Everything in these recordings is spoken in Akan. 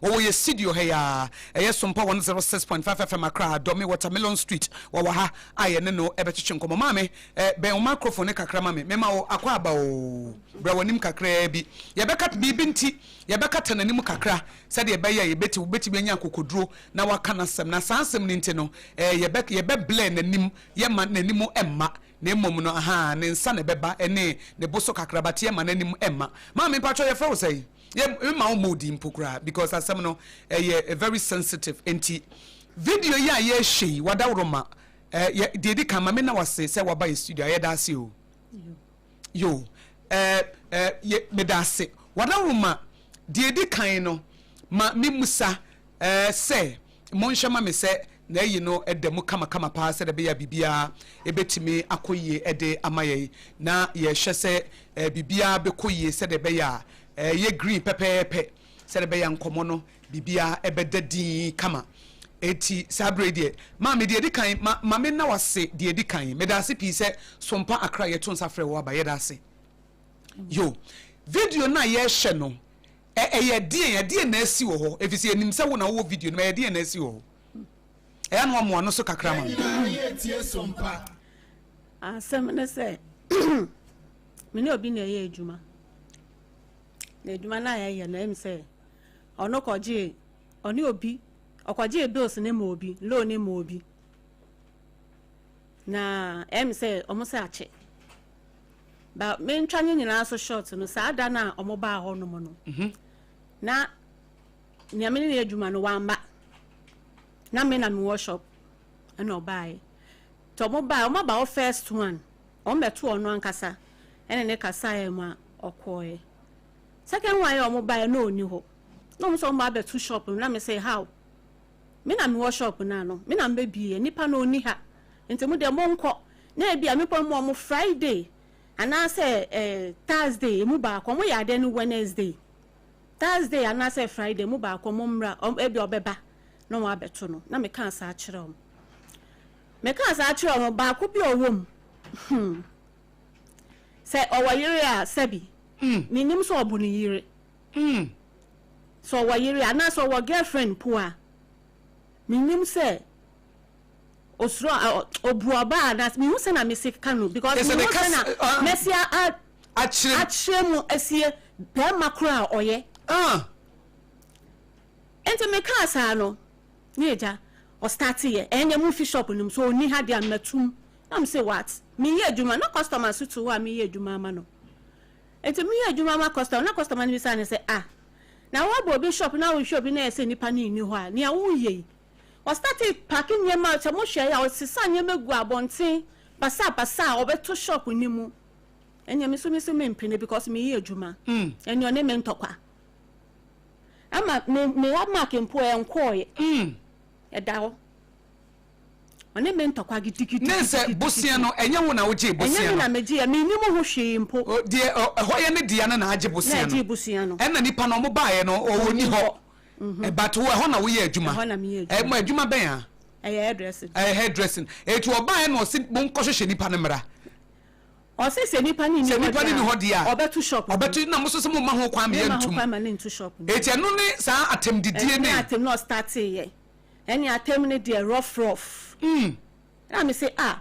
Wɔwɔ yɛ studio ha yi ara, ɛyɛ Sompa 106.5 FM Accra, Dome, Watermelon Street. Wɔwɔ ha a yɛne no bɛtwetwe nkɔmmɔ. Maame, eh, bɛn wo microphone no kakra ma me. Mema wo akwaaba oo. Bra w'anim kakraa bi. Yɛbɛka, biribi nti, yɛbɛkata n'anim kakra sɛdeɛ ɛbɛyɛ a yɛbɛti, wobɛtumi anya akokoduro na waka n'asɛm. Na saa asɛm no nti no, eh, yɛbɛ, yɛbɛ blur n'anim, yɛmma n'anim mma. Na mmom no, ahaa, ne nsa na ɛbɛba, ɛne ne bo so kakra, but yɛmma n'anim mma. Maame, mpakyɛw yɛfrɛ wo sɛn? Yɛ, mma wo mmɔ wo din mpo koraa, because asɛm no, ɛyɛ very sensitive. Enti, video yi a yɛrehwɛ yi, wadaworoma, eh, yɛ, deɛ ɛdi kan, ma me nna wo ase sɛ waba yɛ studio a, yɛda ase o. Yo, eh, eh, yɛ, meda ase. Wadaworoma, deɛ ɛdi kan no, ma me musa, eh, sɛ, monhwɛ ma me sɛ n'ayi no da mu kamakama paa sɛdeɛ ɛbɛyɛ a biribiara ɛbɛtumi akɔ yie de ama yɛn. Na yɛhwɛ sɛ eh, biribiara bɛkɔ yie sɛdeɛ ɛbɛyɛ a ɛyɛ green pɛpɛɛpɛ sɛdeɛ ɛbɛyɛ a nkɔmmɔ no biribiara ɛbɛda din kama. Eti saa berɛ yi deɛ, maame deɛ ɛdi kan, ma, ma me nna wase deɛ ɛdi kan. Meda ase pii sɛ Sompa Accra yɛto nsa frɛ wo aba, yɛda ase. Yo, video no a yɛrehwɛ no, Ɛ, ɛyɛ deɛn? Ɛdeɛn na asi wɔ hɔ? Ɛfiri sɛ yɛnim sɛ wo na wowɔ video no mu. Ɛyɛ deɛn na asi wɔ hɔ? Ɛyɛ a na woamoa ano so kakra ma me. Yɛn nyinaa yɛretie Sompa. Asɛm ne sɛ, me ne obi na ɛyɛ adwuma. Na adwuma no a yɛyɛ no, ɛyɛ me sɛ ɔno kɔgyee, ɔne obi, ɔkɔgyee bills no ma obi, loan no ma obi. Na ɛyɛ me sɛ wɔn sɛ akyɛ. Ba mentwa ne nyinaa so short no, saa da no a wɔn baa hɔ nom no, mhm. na nea me ne no yɛ adwuma no wamba. Na me na mewɔ shop ɛna ɔbaeɛ. Nti wɔn baeɛ, wɔn aba hɔ first one, wɔn bɛto ɔno ankasa ɛne ne kasaeɛ mu a ɔkɔɔɛ. Second one yɛ wɔn baeɛ na ɔnni hɔ. Na wɔn sɛ wɔn ba abɛto shop no, na me sɛ how? Me na mewɔ shop no ano, me na mebɛbie, nipa no ɔnni ha. Nti mo deɛ monkɔ. Na ebia mepɔ mu wɔn Friday anaasɛ eh, Thursday emu baako, wɔn yɛ adeɛ no Wednesday. Thursday anaasɛ Friday emu baako wɔn mmra, wɔn ebia ɔbɛba na wɔn abɛto no. Na mekaa saa kyerɛ wɔn. Mekaa saa kyerɛ wɔn, baako bi a ɔwɔ mu, hmm, sɛ ɔwɔ yere a sɛbi, mm. menim sɛ ɔbo ne yere. Mm. Sɛ ɔwɔ yere anaasɛ ɔwɔ girlfriend po a, menim sɛ osuro a obu ɔbaa anaasɛ mehu sɛ na mesi ka no because mehu sɛ na mɛsi akyerɛ mu asie bɛrima koro a ɔyɛ. Nti mekaa saa no ne agya ɔstarte yɛ ɛnyɛ mo fi shop no mu so ɔnni ha deɛ a mɛtum na me se what meyɛ adwuma na customer so te hɔ a meyɛ adwuma ama no nti meyɛ adwuma ama customer na customer no bisa ne sɛ ah na woabɔ obi shop na wohwɛ obi na ɛyɛ sɛ nipa no nni hɔ a nea woyɛ yi Ɔstartee paake nneɛma a sɛ mohwɛ a ɔsesa nneɛma gu abɔnten basabasa a ɔbɛto shop no mu. Ɛnneɛ me nso me nso mempene because meyɛ adwuma. Ɛnneɛ ɔne me ntɔkwa. Ama me me mark mpo ɛnkɔɔeɛ. Ɛda hɔ. Ɔne me ntɔkwa gidigidi. Ne sɛ bosea no ɛnyɛ wo na wogyee bosea no. Ɛnyɛ me na megyeeɛ mennim ho hwee mpo. Deɛ ɛhɔ yɛ ne dea no na agye bosea no. Na ɛgyee bosea no. Ɛna nipa no ɔmo baeɛ no ɔnni hɔ. But wo ɛhɔ na woyɛ adwuma. Ɛhɔ na meyɛ adwuma. Ɛmo adwuma bɛn a? Ɛyɛ hairdressing. Ɛyɛ hairdressing. Eti ɔbaeɛ na ɔsi mo nkɔ hwehwɛ nipa no mmra. Ɔsi sɛ nipa no nni hɔ deɛ a. Sɛ nipa no nni hɔ deɛ a. Ɔbɛto shop no. Ɔbɛto na mo nso sɛ mo mma ho kwan ma yɛntum. Mma ho kwan ma ne nto shop no. Eti ɛno ne saa atɛmdidie ne. Ɛne atɛm na ɔstartee yɛ. Ɛne atɛm no deɛ rough rough. Ɛna me se ah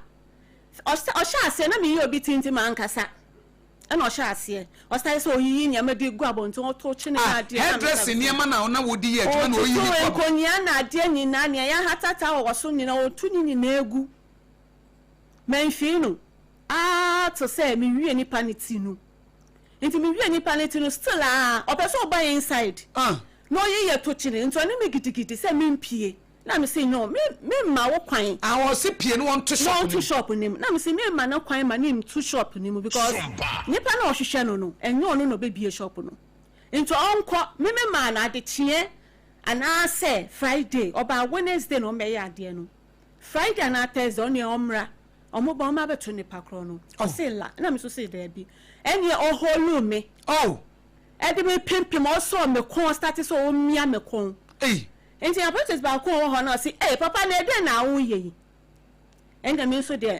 ɔhyɛ aseɛ na meyɛ obi ti nti mankasa. Ɛna ɔhyɛ aseɛ ɔstartee sɛ ɔyiyi nneɛma de gu abɔnten ɔto kyene na adeɛ. Ah hairdressing nneɛma na na wɔde yɛ adwuma na ɔyiyi gu abɔnten. Ɔtutu nkonnwa na adeɛ nyinaa nea yɛahatata wɔ wɔ so nyinaa ɔtu ne nyinaa gu. Manfii no aa te sɛ mewie nipa no ti no. Nti mewie nipa no ti no still aa ɔpɛ sɛ ɔba inside na ɔyi yɛ to kyene nti ɔne me gidigidi sɛ mempie. Na me se no, me me mma wo kwan. Ah ɔse pie na wɔnto shop no mu. Na ɔnto shop no mu. Na me se me mma no kwan ma no nto shop no mu because nipa no a ɔhwehwɛ no no ɛnyɛ ɔno na ɔbɛbie shop no. Nti ɔnkɔ, me me maa no adekyeɛ anaasɛ Friday, ɔbaa Wednesday na ɔmmɛyɛ adeɛ no. Friday anaa Thursday ɔno deɛ ɔmmra, ɔmo ba ɔmo abɛto nipa korɔ no. Ɔse la, ɛna me nso se daabi. Ɛneɛ ɔholuu me. Oh! Ɛde me pempem, ɔsɔɔ me kɔn, starte sɛ ɔmia me kɔn. Ei! Nti apprentice baako a ɔwɔ hɔ no ɔse ei papa na ɛdɛn na woyɛ yi? Ɛnna me nso deɛ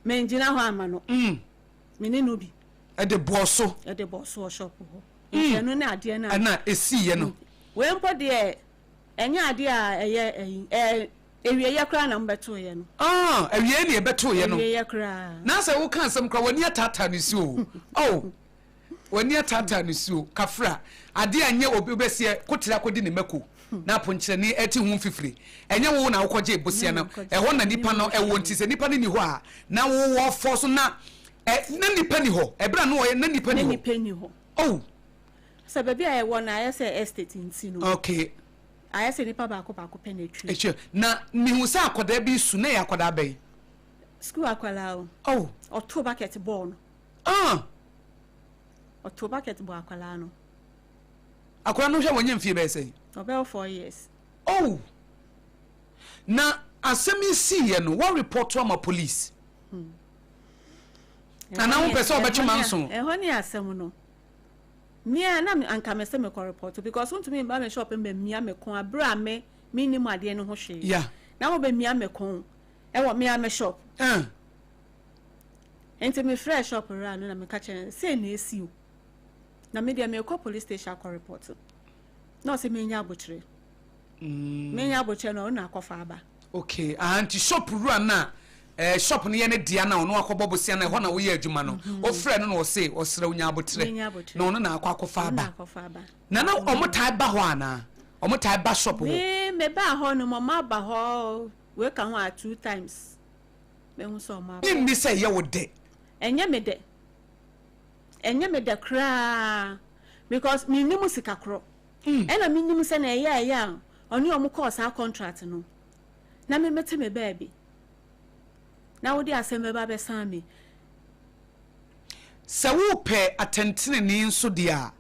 mangyina hɔ amma no. Me ne no bi. Ɛde bɔɔ so. Ɛde bɔɔ so wɔ shop hɔ. Nti ɛno ne adeɛ no a. Ɛna ɛsiiɛ no. Wei mpo deɛ ɛnyɛ adeɛ a ɛyɛ ɛyi ɛɛ awieɛ koraa na mobɛtoeɛ no. Ah, awieɛ na yɛbɛtoeɛ no. Awieɛ koraa. Na sɛ woka asɛm koraa w'ani ataataa ne su o. Oh, w'ani ataataa ne su o. Kafra, adeɛ a nyɛ obi bɛseɛ kotere akɔdi ne mako na aponkyerɛni ɛte ho mfifire. Ɛnyɛ wo na wokɔgye bosea no, ɛhɔ na nipa no ɛwɔ nti sɛ nipa no ni hɔ a na wowɔ fɔ so na ɛ na nipa ni hɔ. Ɛberɛ a na ɔyɛ na nipa ni hɔ. Na nipa ni hɔ. Oh. Sɛ baabi a yɛwɔ no ayɛ sɛ estate nti no. Okay. Ayɛ sɛ nipa baako baako pɛ na etwi. Etwi. Na mihu sɛ akwadaa bi su na ɛyɛ akwadaa bɛn? Sukuu akwadaa o. Oh. Ɔto bucket bɔɔ no. Ah. Ɔto bucket bɔɔ akwadaa no. Akwadaa no hwɛ wɔnyɛ mfie bɛyɛ sɛn? Ɔbɛyɛ 4 years. Oh. Na asɛm yi siiɛ no, wɔ report ama police? Anaa wopɛ sɛ ɔbɛtwe manso? Ɛhɔ ne asɛm no. Mia na anka me sɛ mekɔ report because wontumi mba me shop mbɛ mia me kɔn abere a me mennim adeɛ no ho hwee. Na wobɛ mia me kɔn ɛwɔ mea me shop. Nti me frɛ shop wura no na meka kyerɛ no sɛ na esi o. Na me deɛ mekɔ police station akɔ report. Na ɔsɛ menya abokyere. Menya abokyere na ɔno na akɔfa aba. Okay, ah, nti shop wura na shop no yɛ ne dea na ɔno akɔbɔ bosia na ɛhɔ na woyɛ adwuma no. Ɔfrɛ no na ɔse ɔsrɛ onya abotrɛ na ɔno na akɔ akɔfa aba. Na na ɔmo taa ba hɔ anaa? Ɔmo taa ba shop hɔ? Me me ba hɔ no, ɔmo aba hɔ wei ka ho a two times. Mehu sɛ ɔmo aba. Nni sɛ ɛyɛ wo dɛ. Ɛnyɛ me dɛ. Ɛnyɛ me dɛ koraa because mennim sika korɔ. Ɛna menim sɛ na ɛyɛ a ɛyɛ a ɔne ɔmo kɔɔ saa contract no na me mete me baabi na wode asɛm bɛba abɛsan me. Sɛ wopɛ atɛntenenee nso deɛ a,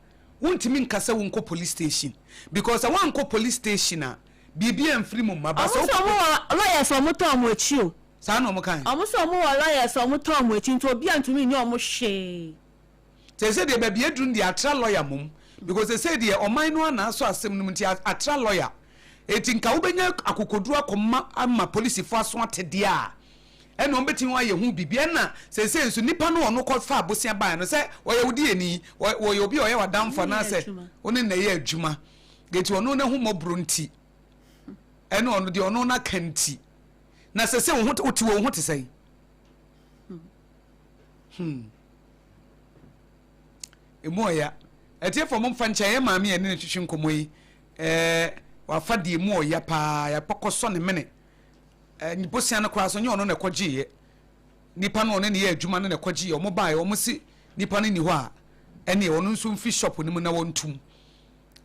wontumi nka sɛ wonkɔ police station because sɛ woankɔ police station a, biribi amfiri mu mma. But Ɔmo sɛ sɛ ɔmo wɔ lawyers a ɔmo taa ɔmo akyi o. Saa na ɔmo kae? Ɔmo sɛ ɔmo wɔ lawyers a ɔmo taa ɔmo akyi nti obiara ntumi nyɛ ɔmo hwee. Seesei deɛ baabi aduru no deɛ atra lawyer mmom because seesei deɛ ɔman no ara na asɔ asɛm no mu nti atra lawyer. Enti nka wobɛnya akokoduru akɔma ama polisifoɔ aso ate deɛ a ɛna wɔbɛtumi ayɛ ho biribi. Ɛna seesei nso nipa no a ɔno kɔfaa bosea baeɛ no sɛ ɔyɛ wo deɛni, ɔyɛ obi a ɔyɛ w'adamfo anaasɛ wo ne no na ɛyɛ adwuma. Enti ɔno n'ahummɔborɔ nti ɛne ɔno deɛ ɔno n'aka nti. Na seesei wo ho wote wɔ wo ho te sɛn? Hmm. Emu ɔya. Atiefo mo mfa nkyɛn yɛ maame a ɛne ne twetwe nkɔmmɔ yi. Ɛɛ wafa deɛ emu ɔya paa yɛakɔkɔ sɔ ne mene. Ɛɛ bosea no koraa so nyɛ ɔno na ɛkɔgyeeɛ. Nipa no ɔne ne yɛ adwuma no na ɛkɔgyeeɛ. Wɔn baeɛ wɔn si nipa no ni hɔ a ɛneɛ ɔno nso mfi shop no mu na wɔntum.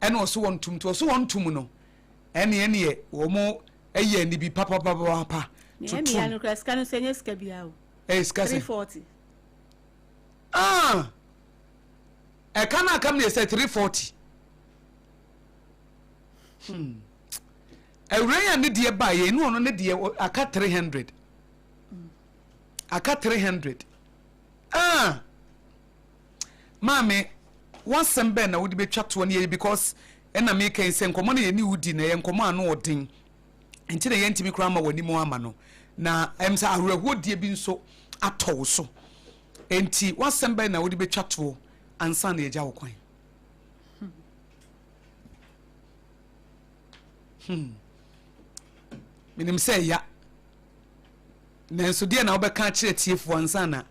Ɛna ɔso wɔntum nti ɔso wɔntum no ɛneɛ neɛ wɔn ɛyɛ anibi papapapapa tutum. Nea ɛmia no koraa sika no nso ɛnyɛ sika biara o. Ɛyɛ sika sɛ. 340. Ah! Ɛka no akam no yɛ sɛ 340. Hmm. Awura yi a ne deɛ ba yɛ ne ɔno ne deɛ aka 300. Aka 300. Ah! Maame, w'asɛm bɛn na wode bɛtwa toɔ ne yɛ because ɛna meka yi sɛ nkɔmmɔ no yɛ ne wodi na ɛyɛ nkɔmmɔ ano ɔden. Nti na yɛntumi koraa ma w'anim ama no. Na ɛm sɛ awerɛhoɔ die bi nso atɔ wo so. Enti w'asɛm bɛn na wode bɛtwa toɔ ansa na yɛagya wo kwan? Hmm. Menim sɛ ɛya. Nanso deɛ na wobɛka akyerɛ tiefoɔ ansa na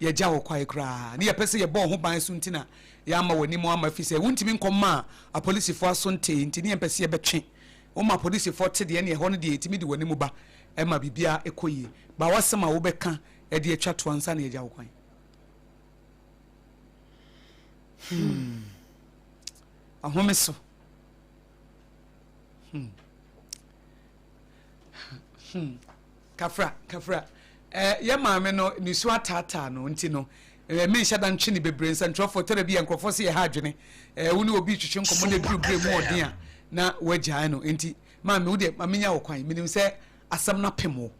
yɛagya wo kwae koraa. Ne yɛpɛ sɛ yɛbɔ wo ho ban so nti na yɛama w'anim ama fi sɛ wontumi nkɔma apolisifoɔ aso ntee nti ne yɛmpɛ sɛ yɛbɛtwe woma apolisifoɔ te deɛ ne ɛhɔ no deɛ yɛtumi de w'anim ba ɛma biribiara ɛkɔ yie. Ba w'asɛm a wobɛka ɛde atwa to ansa na yɛagya wo kwan. Hmm. Ahome so. Hmm. Hmm. Kafra, kafra. Eh, yɛ maame no nisuo ataataa no nti no eh, menhyɛ da ntwe ne bebree nsɛntwerɛfoɔ tɛrɛ bi yɛ nkurɔfoɔ sɛ yɛha adwene eh, wo ne obi twetwe nkɔmmɔ na ɛduru berɛ mu ɔden a na woagyae no nti maame wo deɛ ma menya wo kwan menim sɛ asɛm no apem wo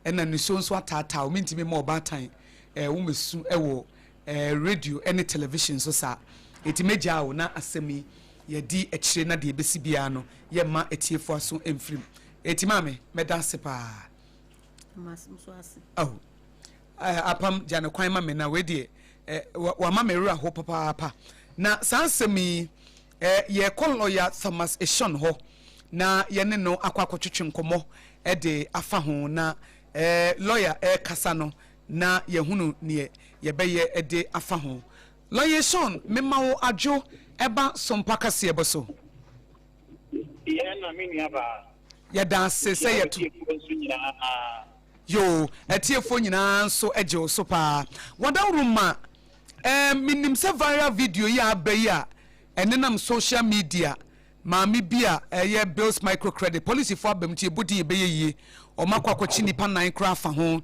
ɛna nisuo nso ataataa wo mentumi ma ɔbaatan eh, wo mesu wɔ eh, radio ne television so saa enti mɛgyaa wo na asɛm yi yɛdi akyire na deɛ ɛbɛsi biara no yɛmma atiefoɔ aso mfirim enti maame mɛda ase paa. Oh, eh, apam gya ne kwan ma me na wei deɛ eh, wama me werɛ ho papaapa na saa nsɛm yi. Yɛrekɔ lɔya Thomas Eshon hɔ na yɛne no akɔ akɔtwetwe nkɔmmɔ de afa ho. Na lɔya rekasa no, na yɛahunu neɛ yɛbɛyɛ de afa ho. Lɔya Eshon, mema wo adwo ba Sompa kaseɛbɔ so. Yɛn na me nua baa. Yɛda ase sɛ yɛto. Atiefoɔ nso nyinaa. Yoo, atiefoɔ nyinaa nso gye wo so paa. Wadawuruma, eh, menim sɛ viral video yi a aba yi a ɛnenam social media, maame bi a ɛyɛ Bills Microcredit, polisifoɔ aba mu nti yɛbɔ din ɛbɛyɛ yie, wɔn akɔ akɔkye nnipa nan koraa afa ho,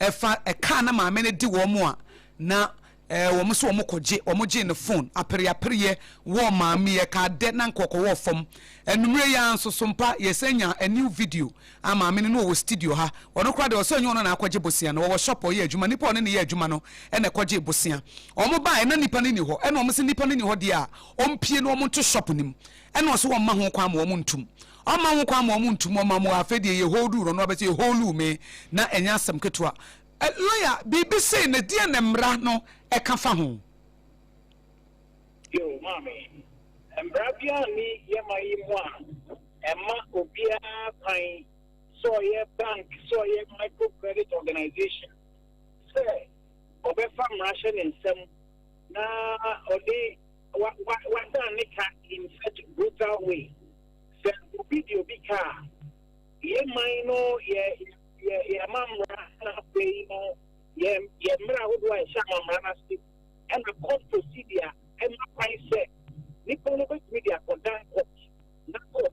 ɛfa ɛkaa na maame no de wɔn a na Eh wɔn so wɔn kɔ gye, wɔn gyee no phone, apereapereɛ wɔɔ maame yi, ɛkaa dɛ na nka ɔkɔwɔɔ fam. Anummerɛ yi ara nso so mpa yɛsan nyaa a new video a maame no na ɔwɔ studio ha, ɔno koraa deɛ ɔsɛ ɔnyɛ ɔno na akɔgye bosea no, ɔwɔ shop ɔyɛ adwuma, nipa a ɔne no yɛ adwuma no na ɛkɔgyee bosea. Wɔn baeɛ na nipa no nni hɔ, ɛna wɔn se nipa no nni hɔ deɛ a ɔmpue na wɔn nto shop no mu, ɛna ɔse wɔmma ho kwan ma wɔn ntum. Ɔmma ho kwan ma wɔn ntum, ɔma mo afei deɛ yɛ holduu no, ɔno abɛsɛ yɛ holduu me, na ɛnyɛ asɛm ketewa. Lawyer, biribi sei no, deɛn na mmara no ka fa ho? Yo, maame, mmara biara nni yɛn man yi mu a ɛma obiara kwan sɛ ɔyɛ bank, sɛ ɔyɛ micro credit organization, sɛ ɔbɛfa mmara hyɛ ne nsam na ɔde wa wa wadan ne ka in such brutal way. Sɛ obi de obi ka a, yɛn man no yɛ yɛ yɛn amammara na afei no yɛn yɛn mmara ahodoɔ a ɛhyɛ amammara no ase ɛna court procedure ɛma kwan sɛ nipa no bɛtumi de akɔdan court na court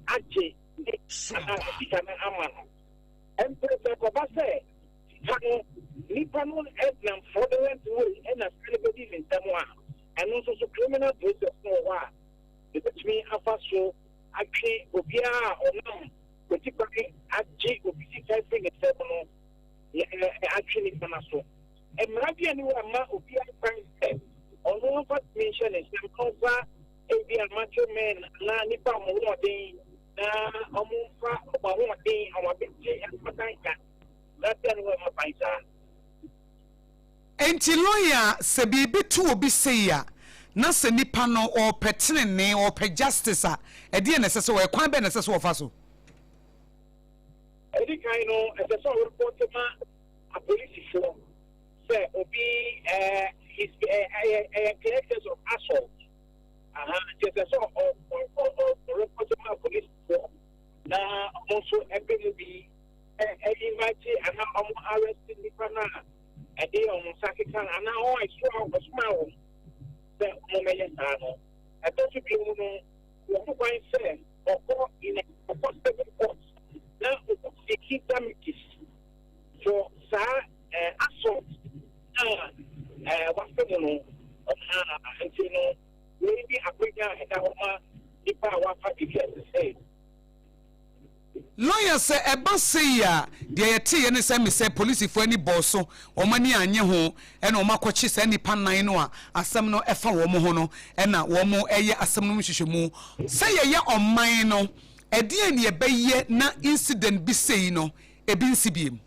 agye ne anaa ne sika no ama no. Mpo sɛ ɛkɔba sɛ sika no nipa no nam fraudulent way ɛna sika no bɛdi ne nsam a, ɛno nso so criminal process no wɔ hɔ a ɛbɛtumi afa so atwe obiara a ɔnam kwati kwan agye obi sika afiri ne nsam no yɛ atwe nipa no aso. Mmara bi nni hɔ a ɛma obiara kwan sɛ ɔno mfa tumi nhyɛ ne nsam na ɔmfa ebia macho men anaa nnipa a wɔn ho ɔden na wɔmfa wɔn ahoɔden, wɔn abɛgye mfata nka. Mmara bi nni hɔ a ɛma kwan saa. Enti lawyer sɛ biribi to obi sei a na sɛ nipa no ɔɔpɛ tenenee ɔɔpɛ justice a ɛdeɛn na ɛsɛ sɛ ɔyɛ kwan bɛn na ɛsɛ sɛ ɔfa so? Ɛdi kan no ɛsɛ sɛ ɔrepɔte ma apolisifoɔ sɛ obi ɛɛ is ɛyɛ ɛyɛ clear case of assault aha nti ɛsɛ sɛ ɔ ɔ ɔ ɔrepɔte ma apolisifoɔ na wɔn nso ɛbɛ mu bi ɛ ɛ invite anaa wɔn arrest nipa no a ɛde wɔn nsa keka no anaa wɔn a ɛsoa ɔsomaa wɔn sɛ wɔmmɛyɛ saa no. Ɛtɔ so bio no, wɔ ho kwan sɛ ɔkɔ in a ɔkɔ civil court na ɔkɔ seeki damages for saa eh, assault a eh, wafa mu no. Ɔhaa nti no, wei ne akwanya a ɛda hɔ ma nipa a wafa biribi a ɛte sɛ. Lawyer, Sɛ ɛba sei a, deɛ yɛteeɛ ne sɛ mesɛ polisifoɔ ani bɔɔ so, wɔn ani annye ho, ɛna wɔn akɔkye saa nnipa nnan no a asɛm no fa wɔn ho no, ɛna wɔn reyɛ asɛm no mu nhwehwɛmu. Sɛ yɛyɛ ɔman no, ɛdeɛn na yɛbɛyɛ na incident bi sei no, ebi nsi biom?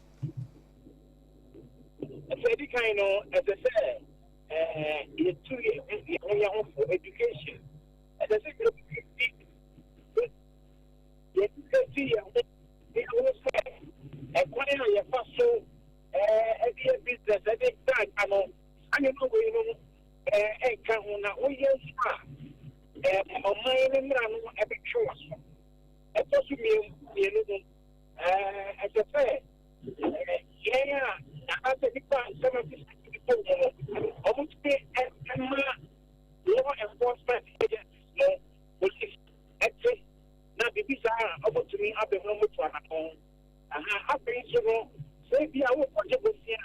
Sɛ ɛdi kan no, ɛsɛ sɛ yɛtu yɛn ho yɛn ho fo, education. Ɛsɛ sɛ yɛdi Yɛsiesie yɛn ho na yɛhu sɛ ɛkwan a yɛfa so de yɛ business de krataa no, saa nneɛma wei no nka ho na woyɛ nso a, ɔman no mmara no bɛtwe w'aso. Ɛtɔ so mmienu no, ɛsɛ sɛ yɛn a anaasɛ nnipa a nsɛm asisi mu no, wɔtumi ma law enforcement agencies no, police, te na biribi saa a, wɔbɛtumi aba mu na wɔatu anamɔn. Aha, afei nso no, sɛ ebi a wokɔgye bosea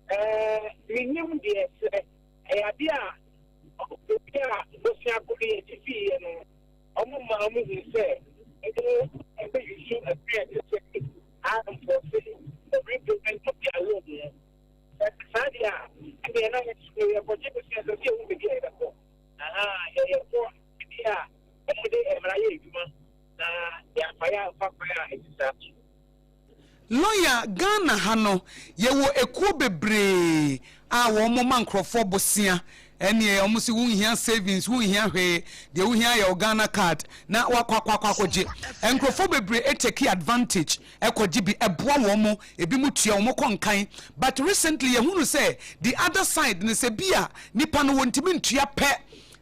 a, ɛɛ, mennim deɛ sɛ ɛyɛ adeɛ a obi a bosea ko no yɛgye fiiɛ no, wɔn ma wɔn hu sɛ wɔn ɛbɛyusu ɛkwan a ɛte sɛ enforce the repayment of their loan no. Sɛ saa deɛ a, ɛdeɛ na yɛkɔgye bosea sɛ sɛ yɛhu baabi a yɛbɛkɔ. Aha, yɛyɛkɔ baabi a wɔde mmara yɛ adwuma na yɛamfa yɛn amfa kwan a ɛte saa so. Lawyer, Ghana ha no yɛwɔ ekuo bebree a wɔn ma nkorɔfoɔ bosea. Ɛneɛ wɔn se wonhia savings, wonhia hwee, deɛ wohia yɛ wo Ghana card na wakɔ akɔ akɔ akɔgye. Nkurɔfoɔ bebree take advantage kɔgye bi, ɛboa wɔn, ebinom tua wɔn kɔ nkan. But recently yɛhunu sɛ the other side no sɛ bi a nipa no wɔntumi ntua pɛ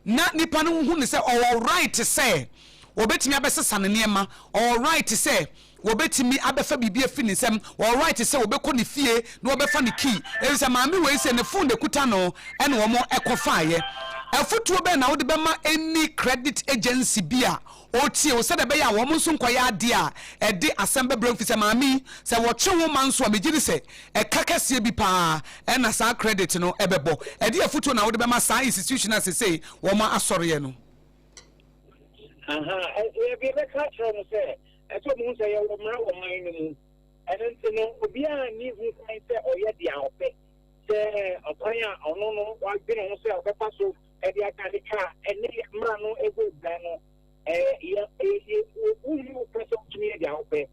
na nipa no hu no sɛ ɔwɔ right sɛ wɔbɛtumi abɛsesa ne nneɛma, ɔwɔ right sɛ wɔbɛtumi abɛfa biribi afi ne nsam, ɔwɔ right sɛ wɔbɛkɔ ne fie na wɔbɛfa ne key, ɛfiri sɛ maame wei sɛ ne phone na ɛkuta no ɛna wɔn ɛkɔfaeɛ. Afotuo bɛn na wode bɛma any credit agency bi a ɔretie wo sɛdeɛ ɛbɛyɛ a wɔn nso nkɔyɛ adeɛ a ɛde asɛm bɛbrɛ wo, ɛfiri sɛ maame yi sɛ wɔtwe wo ma nso a megye di sɛ ɛka kɛseɛ bi pa ara na saa credit no bɛbɔ. Ɛdeɛ afotuo na wode bɛma saa institution a sesei wɔn asɔreɛ no? Aha, yɛbɛka akyerɛ wɔn sɛ ɛsɛ wɔn hu sɛ yɛwɔ mmara wɔ man no mu. Ɛno nti no, obiara nni ho kwan sɛ ɔyɛ deɛ ɔpɛ, sɛ ɔkwan a ɔno no wadwene ho sɛ ɔbɛfa so de aka ne ka a ɛne mmara no ɛbɔ abira no, yɛ wonni wo pɛ sɛ wotumi yɛ deɛ wopɛ.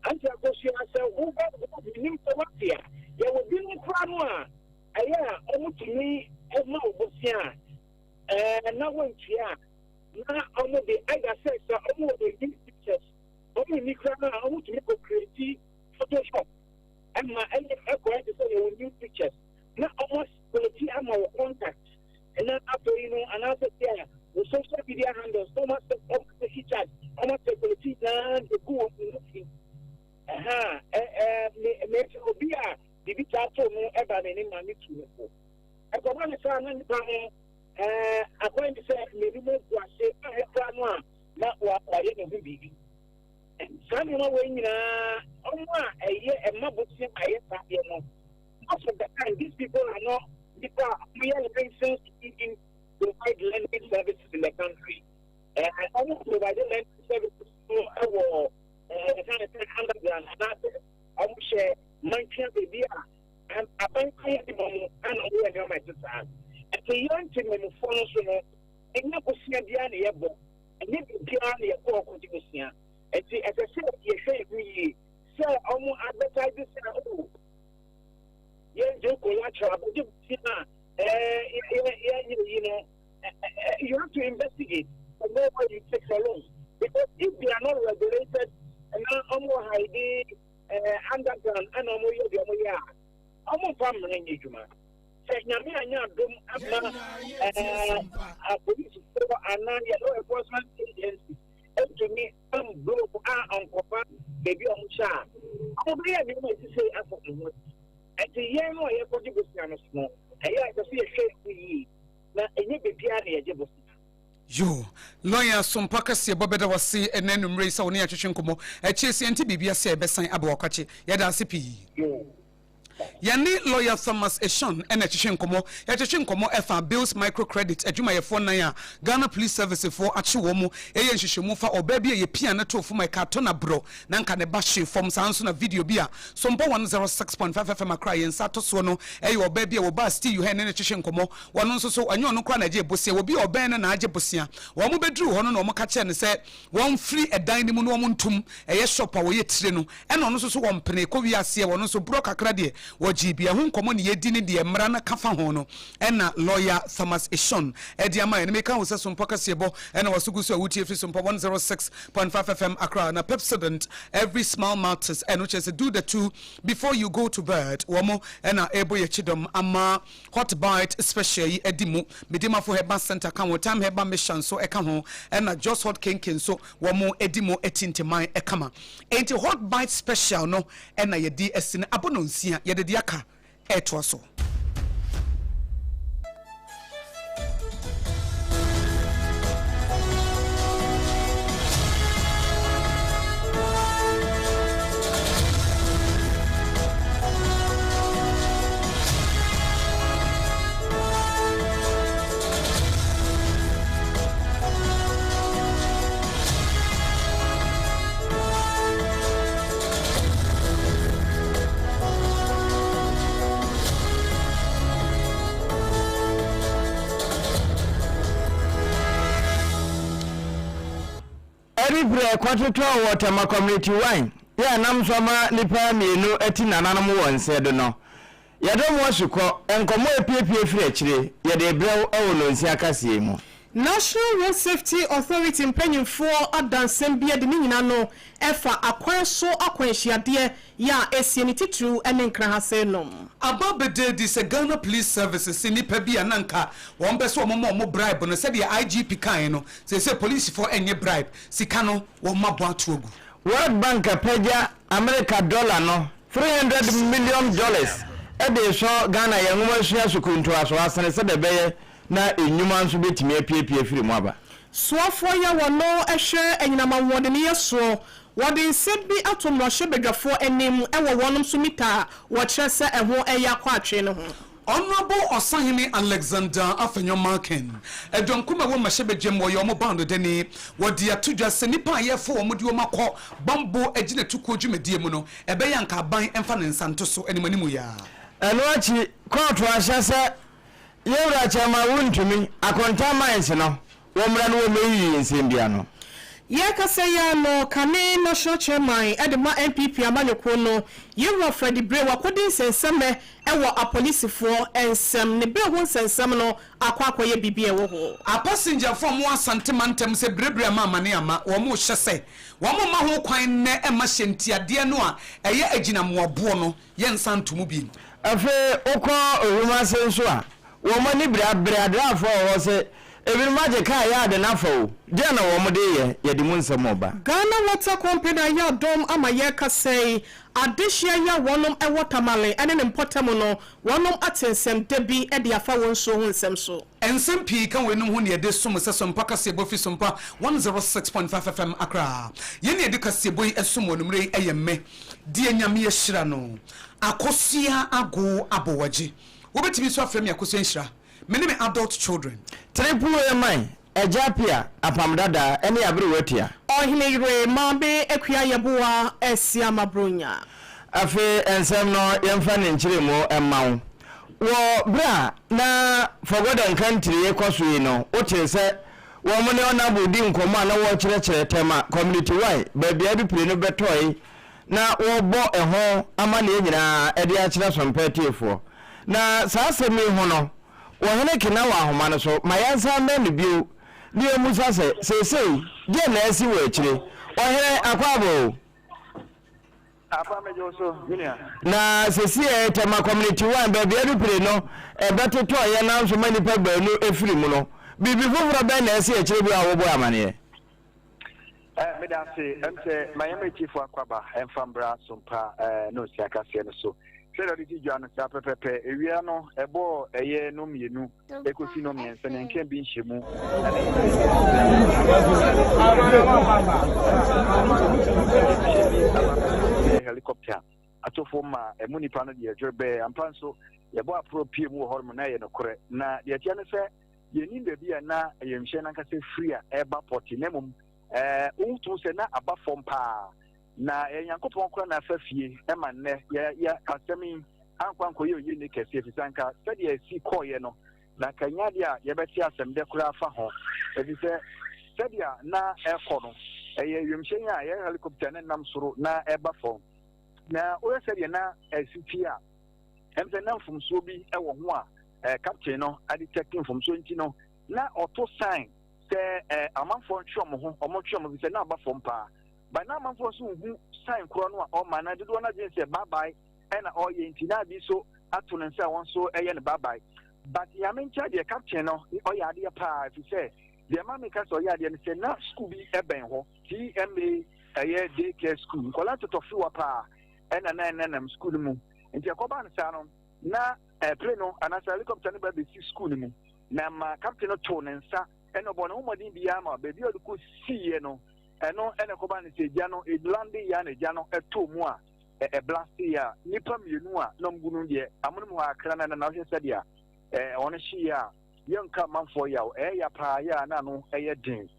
Ante Akosua, sɛ wobɛ menim sɛ wate a, yɛwɔ binom koraa no a ɛyɛ a wɔtumi ma wo bosea a na wɔntua a, na wɔde either sɛ sɛ wɔwɔ the new pictures, wɔn nni koraa no a wɔtumi kɔ create Photoshop ɛma ɛyɛ ɛkɔɛ te sɛ yɛwɔ new pictures na wɔn asipoleti ama wɔ contact na afei no anaasɛ bi a wɔ social media handles na wɔn asɛ wɔn asɛsi charge wɔn asipoleti nyinaa de gu wɔn mu fi ɛha ɛ ɛ me me obi a biribi taa to no ɛba n'anim ma ne tu no fo ɛkɔba ne saa na nipa no ɛɛ akwan bi sɛ n'anim agu ase ahwɛ koraa no a na wayɛ ne ho biribi. Saa nneɛma wei nyinaa, wɔn a ɛyɛ ɛma bosea a ɛyɛ saa adeɛ no, most of the time these people are not nipa a wɔyɛ licensed to even provide lending services in the country. Ɛɛ wɔn provide lending services no ɛwɔ ɛɛ ɛka ne sɛ underground anaasɛ wɔn hyɛ mantwea baabi a aban kwan de ma wɔn ɛna wɔn yɛ nneɛma ɛte saa. Ɛte yɛn ntemmufoɔ no so no, ɛnyɛ bosea biara na yɛbɔ. Ɛnyɛ biribiara na yɛkɔ hɔ kɔgye bosea. Enti ɛsɛ sɛ yɛhwɛ yɛn ho yie sɛ wɔn advertise sɛ oh yɛn gye collateral abɛgye bosea a ɛɛ yɛ yɛnyɛ yi no you have to investigate to know where you take your loans because if they are not regulated na wɔn hide ɛɛ underground ɛna wɔn yɛ deɛ wɔn yɛ a wɔn mfa mmara nyɛ adwuma. Sɛ Nyame anyɛ adom amma apolisifoɔ anaa yɛ law enforcement agencies antumi amblo a ankɔfa baabi a wɔhyɛ a, wɔbɛyɛ nneɛma a ɛte sei afa wɔn ho adi. Ɛnti yɛn no a yɛkɔgye bosea no so no, ɛyɛ a ɛsɛ sɛ yɛhwɛ yɛn ho yie na ɛnyɛ baabiara na yɛgye bosea. Yoo, lɔya Sompa kɛseɛ bɔ bɛda wase ɛnɛ anwummerɛ yi sɛ wo ne yɛn atwetwe nkɔmmɔ. Akyire sɛ yɛnte biribi ase a yɛbɛsan aba w'akwakye. Yɛda ase pii. Yoo. Yɛne Lɔya Thomas Eshun na ɛtwetwe nkɔmmɔ. Yɛtwetwe nkɔmmɔ ɛfa Bills Micro Credit adwumayɛfoɔ nan a Ghana Police Service foɔ akye wɔn mu ɛyɛ nhwehwɛmu fa ɔbaa bi a yɛpia no too fam a ɛka atɔ no aborɔ na nka ne ba hwee fam. Saa nso na video bi a Sompa 106.5 FM Accra yɛn nsa ato soɔ no ɛyɛ ɔbaa bi a wɔbaa Stew ha ɛne no twetwe nkɔmmɔ. Wɔno nso so ɛnyɛ ɔno koraa na ɛgyee bosea, obi a ɔbɛn no na agye bosea. Wɔn bɛduruu hɔ no na wɔka kyerɛɛ no sɛ Wɔnfiri ɛdan no mu na wɔn ntom, ɛyɛ shop a wɔyɛ tire no, ɛna ɔno nso so wɔmpenee kɔ wie aseɛ, ɔno nso borɔ kakra deɛ wɔgyee bi, ɛho nkɔmmɔ ne yɛdi ne deɛ mmara no ka fa ho no ɛna lawyer Thomas Eshon ɛde ama yɛn. Meka wo sɛ Sompɔ kaseɛbɔ ɛna waso gu so a wotie firi Sompɔ 106.5 FM Accra na Pepsodent Every Smile Matters ɛno kyerɛ sɛ do the two before you go to bed wɔn ɛna ɛbɔ yɛn kyidɔm ama Hot Bite Special yi adi mu. Medimafo Herbal Centre ka ho, Time Herbal Mixture nso ka ho, ɛna Jos Hot Kenke nso wɔn di mu tintiman kama. Enti Hot Bite Special no na yɛde asi no abɔ nonsia, yɛde deɛ aka retoa so. Ɛrebrɛ kɔtotɔ wɔ Tema Community 1 yɛ a nam so ama nnipa mmienu ati nananom wɔ nsɛ do no. Yɛdɔ mo asukɔ, nkɔmmɔ a epiapia firi akyire, yɛde rebrɛ wo wɔ Nonsia kaseɛ yi mu. National Road Safety Authority mpanyimfoɔ ada nsɛm bi adi ne nyina no ɛfa akwan so akwanhyiadeɛ yɛ a ɛsie ne titiriw ne nkrahasee nom. Aba abɛda adi sɛ Ghana Police Services nnipa bi a na anka wɔn pɛ sɛ wɔma wɔn bribe no, sɛdeɛ IGP kaeɛ no, seesei polisifoɔ nnye bribe, sika no wɔabɔ ato agu. World Bank apagya Amerika dɔla no $300 million de resɔ Ghana yɛn nwomasua sukuu ntoasoɔ asene sɛdeɛ ɛbɛyɛ na nnwuma nso bɛtumi apiapia afiri mu aba. Soafoɔ yi a wɔno hwɛ anyinam ahoɔdeneyɛ soɔ, wɔde nsɛm bi ato mmarahyɛbadwafoɔ anim wɔ wɔnom so mita a wɔkyerɛ sɛ ɛho reyɛ akɔ atwee no ho. Honourable Ɔsahene Alexander Afenyo Markin, Ɛdɔnkum a ɛwɔ mmarahyɛbadwam wɔyɛ wɔn baanodani, wɔde ato dwa sɛ nnipa a yɛrefa wɔn de wɔn akɔ bambo agyinatukuo dwumadie mu no, ɛbɛyɛ anka aban mfa ne nsa nto so animanimu yi ara. Ɛno akyi, kɔɔto ahyɛ sɛ Yɛn Wura Chairman Wontumi, Akonta Mines no, wɔmmra na wɔmmɛyiyi nsɛm bi ano. Yɛrekasa yi ara no, kane National Chairman de ma NPP amanyɔkuo no, Yɛwura Freddie Bray wakɔdi nsɛnsɛmmɛ wɔ apolisifoɔ nsam. Ne bail ho nsɛnsɛm no akɔ akɔyɛ biribi a ɛwɔ hɔ. Apasengyafo a wɔwɔ Asante mantam sɛ birabira ama amane ama wɔn rehyɛ sɛ wɔn mma ho kwan nnɛ mma hyɛntiadeɛ no a ɛyɛ agyinamoaboɔ no yɛnsan nto mu bio. Afei wokɔ Ohwim ase nso a, wɔn ani bere abere adraafoɔ wɔ hɔ sɛ ebinom agye kaa yɛ ade no afa o, deɛn na wɔn de reyɛ? Yɛde mu nsɛm reba. Ghana Water Company ayɛ adom ama yɛrekasa yi, adehyeɛ yi a wɔnom wɔ Tamale ne ne mpɔtam no, wɔnom ate nsɛm da bi de afa wɔn nsuo ho nsɛm so. Nsɛm pii ka weinom ho na yɛde som sɛ Sompa Kaseɛbɔ fi Sompa 106.5 FM Accra. Yɛn a yɛde kaseɛbɔ yi som wɔ anwummerɛ yi yɛ me, Deɛ Nyame ahyira no, Akosua Ago Abowagye. Wobɛtumi nso afrɛ me Akosua Nhyira. Me ne me adult children. Triple A man, Agya Apia, Apam Dadaa, ne Aberewa Tia. Ɔhene yere Maame Akua Yeboah Asiama Bronya. Afei nsɛm no yɛmfa ne nkyerɛmu mma wo. Wɔ berɛ a na Forgotten Country rekɔ so yi no, wotee sɛ wɔn ne Honourable di nkɔmmɔ a na wɔrekyerɛkyerɛ Tema Community One baabi a adupire no bɛtɔe na wɔrebɔ ɛho amanneɛ nyinaa de akyerɛ Sompa atiefoɔ. Na saa asɛm yi ho no, Ɔhene Kena wɔ ahoma no so. Ma yɛnsan mmɛn no bio na yɛmmisa sɛ, seesei deɛn na asi wɔ akyire? Ɔhene, akwaaba o! Apa megye wo so, me nua. Na sesei Tema Community One, baabi adupire no bɛtotɔeɛ nanso ma nnipa baanu firi mu no, biribi foforɔ bɛn na asi akyire bio a wobɔɔ amaneɛ? Eh, meda ase. Ɛm sɛ ma yɛn atiefo akwaba ɛmfa mbra sompa eh, no nsia kaseɛ no so. Sɛdeɛ ɔde ti dwa no saa pɛpɛpɛ, ewia no ɛbɔɔ ɛyɛ no mmienu ekosi no mmiɛnsa ne nka bi nhyɛ mu. Ɛne helicopter atofo ma ɛmu nipa no deɛ dwerebɛɛ ampa nso yɛbɔ aporo pie mu wɔ hɔ na ɛyɛ nokorɛ na deɛ ɛteɛ ne sɛ Yɛnnim baabi a na wiemhyɛn no ankasa firi a ɛreba pɔte, na mmom wotu sɛ na aba fam paa. Na ɛyɛ Nyankopɔn koraa na afa fie ma nnɛ yɛ yɛ asɛm yi ankɔ ankɔyɛ oye ne kɛse, efisɛ anka sɛdeɛ ɛsi kɔeɛ no, na anka ɛnyɛ adeɛ a yɛbɛte asɛm dɛ koraa afa ho, efisɛ sɛdeɛ na ɛrekɔ no, ɛyɛ wiemhyɛn a ɛyɛ helicopter na ɛnam soro na ɛreba fam. Na wohwɛ sɛdeɛ na ɛsi teɛ a, ɛm sɛ na mfomsoɔ bi wɔ ho a eh, captain no adetect mfomsoɔ nti no na ɔto sign sɛ eh, amanfoɔ ntwe wɔn ho, wɔn ntwe wɔn ho sɛ na aba fam paa. But na amanfoɔ nso nhu sign korɔ no a ɔma na dodoɔ no adwene sɛ bye bye ɛna ɔyɛ nti na abi so ato ne nsa a wɔn nso ɛyɛ no bye bye. But Nyame nkyɛn deɛ captain no ɔyɛ adeɛ paa ɛfiri sɛ deɛ ma meka sɛ ɔyɛ adeɛ no sɛ na school bi ɛbɛn hɔ TMA ɛyɛ day care school nkɔla ntotɔfewa paa ɛna na ɛnenam school no mu nti ɛkɔbaa no saa no na plane no anaasɛ helicopter no ba bɛsi school no mu na ma captain no too ne nsa ɛna ɔbɔ ne ho mmɔden biara ma baabi a ɔde kɔ siiɛ no ɛno ɛna ɛkɔba no sɛ egya no elande yɛ na egya no ɛtoo mu a ɛblaste yɛ a nnipa mmienu a na ɔmo gu no deɛ amonom hɔ akra na na ɔhwɛ sɛdeɛ ɛɛ wɔn hyeeɛ a yɛnka amanfoɔ yaw ɛyɛ ya paa yɛ a na ano ɛyɛ den.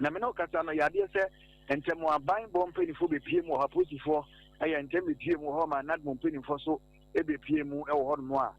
Na me ne wo kasa no, yɛ adeɛ sɛ ntɛm aban bɔ mpanimfoɔ bɛpie mu wɔ hɔ, apolisifoɔ yɛ ntɛm bɛpie mu wɔ hɔ ma NADMO mpanimfoɔ so bɛpie mu wɔ hɔ nom a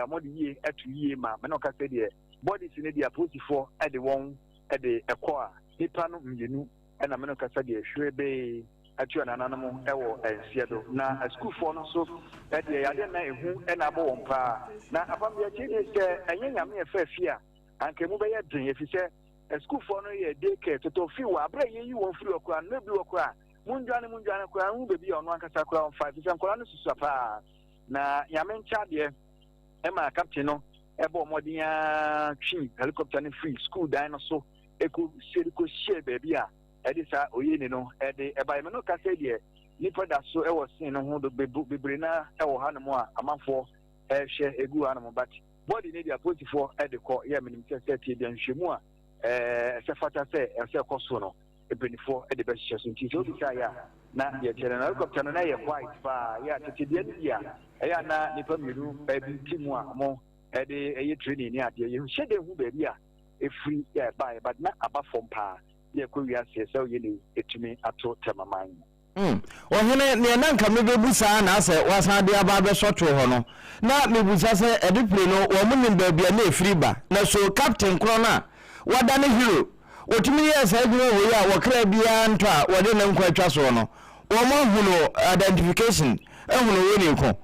wɔde yie ato yie ma me ne wo kasa deɛ bodies no deɛ apolisifoɔ de wɔn de ɛkɔ a nipa no mmienu ɛna me ne wo kasa deɛ hwerebee. Atua nananom wɔ nseɛ do. Na asukuufoɔ no nso deɛ yadeɛ na ehu na abɔ wɔn paa. Na apam deɛ ɛteɛ nie sɛ ɛnyɛ Nyame ɛfa fie a anka emu bɛyɛ den efisɛ asukuufoɔ no yɛ day care totɔ fii wɔ aberɛ a yɛyi wɔn firi hɔ koraa no na ebi wɔ koraa mondwane mondwane koraa nhu baabi a ɔno ankasa koraa ɔmfa efisɛ nkwadaa no susua paa. Na Nyame nkyɛ adeɛ ɛma captain no ɛbɔɔ mmɔden ara twi helicopter no firi sukuu dan no so ɛkɔ sie de kɔ hyɛɛ baabi a ɛde saa oyieni no de baeɛ. Me ne wo kasa yi deɛ, nnipa da so wɔ scene no ho bebree no ara wɔ hanom a amanfoɔ rehwɛ egu hanom but body no deɛ apolisifoɔ de kɔ yɛ menim sɛ sɛ tie deɛ nhwehwɛmu a ɛsɛ fata sɛ ɛsɛ ɛkɔ so no mpanimfoɔ de bɛhyehyɛ so nti sɛ wobisa yɛ a na deɛ kyerɛ no helicopter no na ɛyɛ white paa yɛ a tete deɛ no bi a ɛyɛ a na nnipa mmienu bi te mu a wɔn ɛde ɛyɛ training ne adeɛ yɛnhyɛ dɛ hu baabi a ɛfiri yɛ ɛbaeɛ but na aba fam paa yɛ kɔ wiase sɛ ɔyɛ ne ɛtumi ato tɛmaman mu. Hmm. Ɔhene, neɛ na nka mebɛbu saa na asɛ wasan de aba abɛsɔ too hɔ no, na mebusa sɛ ɛde pire no wɔn nim baabi a na ɛfiri ba, na so captain korɔ no a wadane hero, wɔtumi yɛɛ saa adwuma wei a wɔkra biara ntɔ a wɔde ne nkwa atwa soɔ no, wɔn ahunu identification, ahunu onii ko?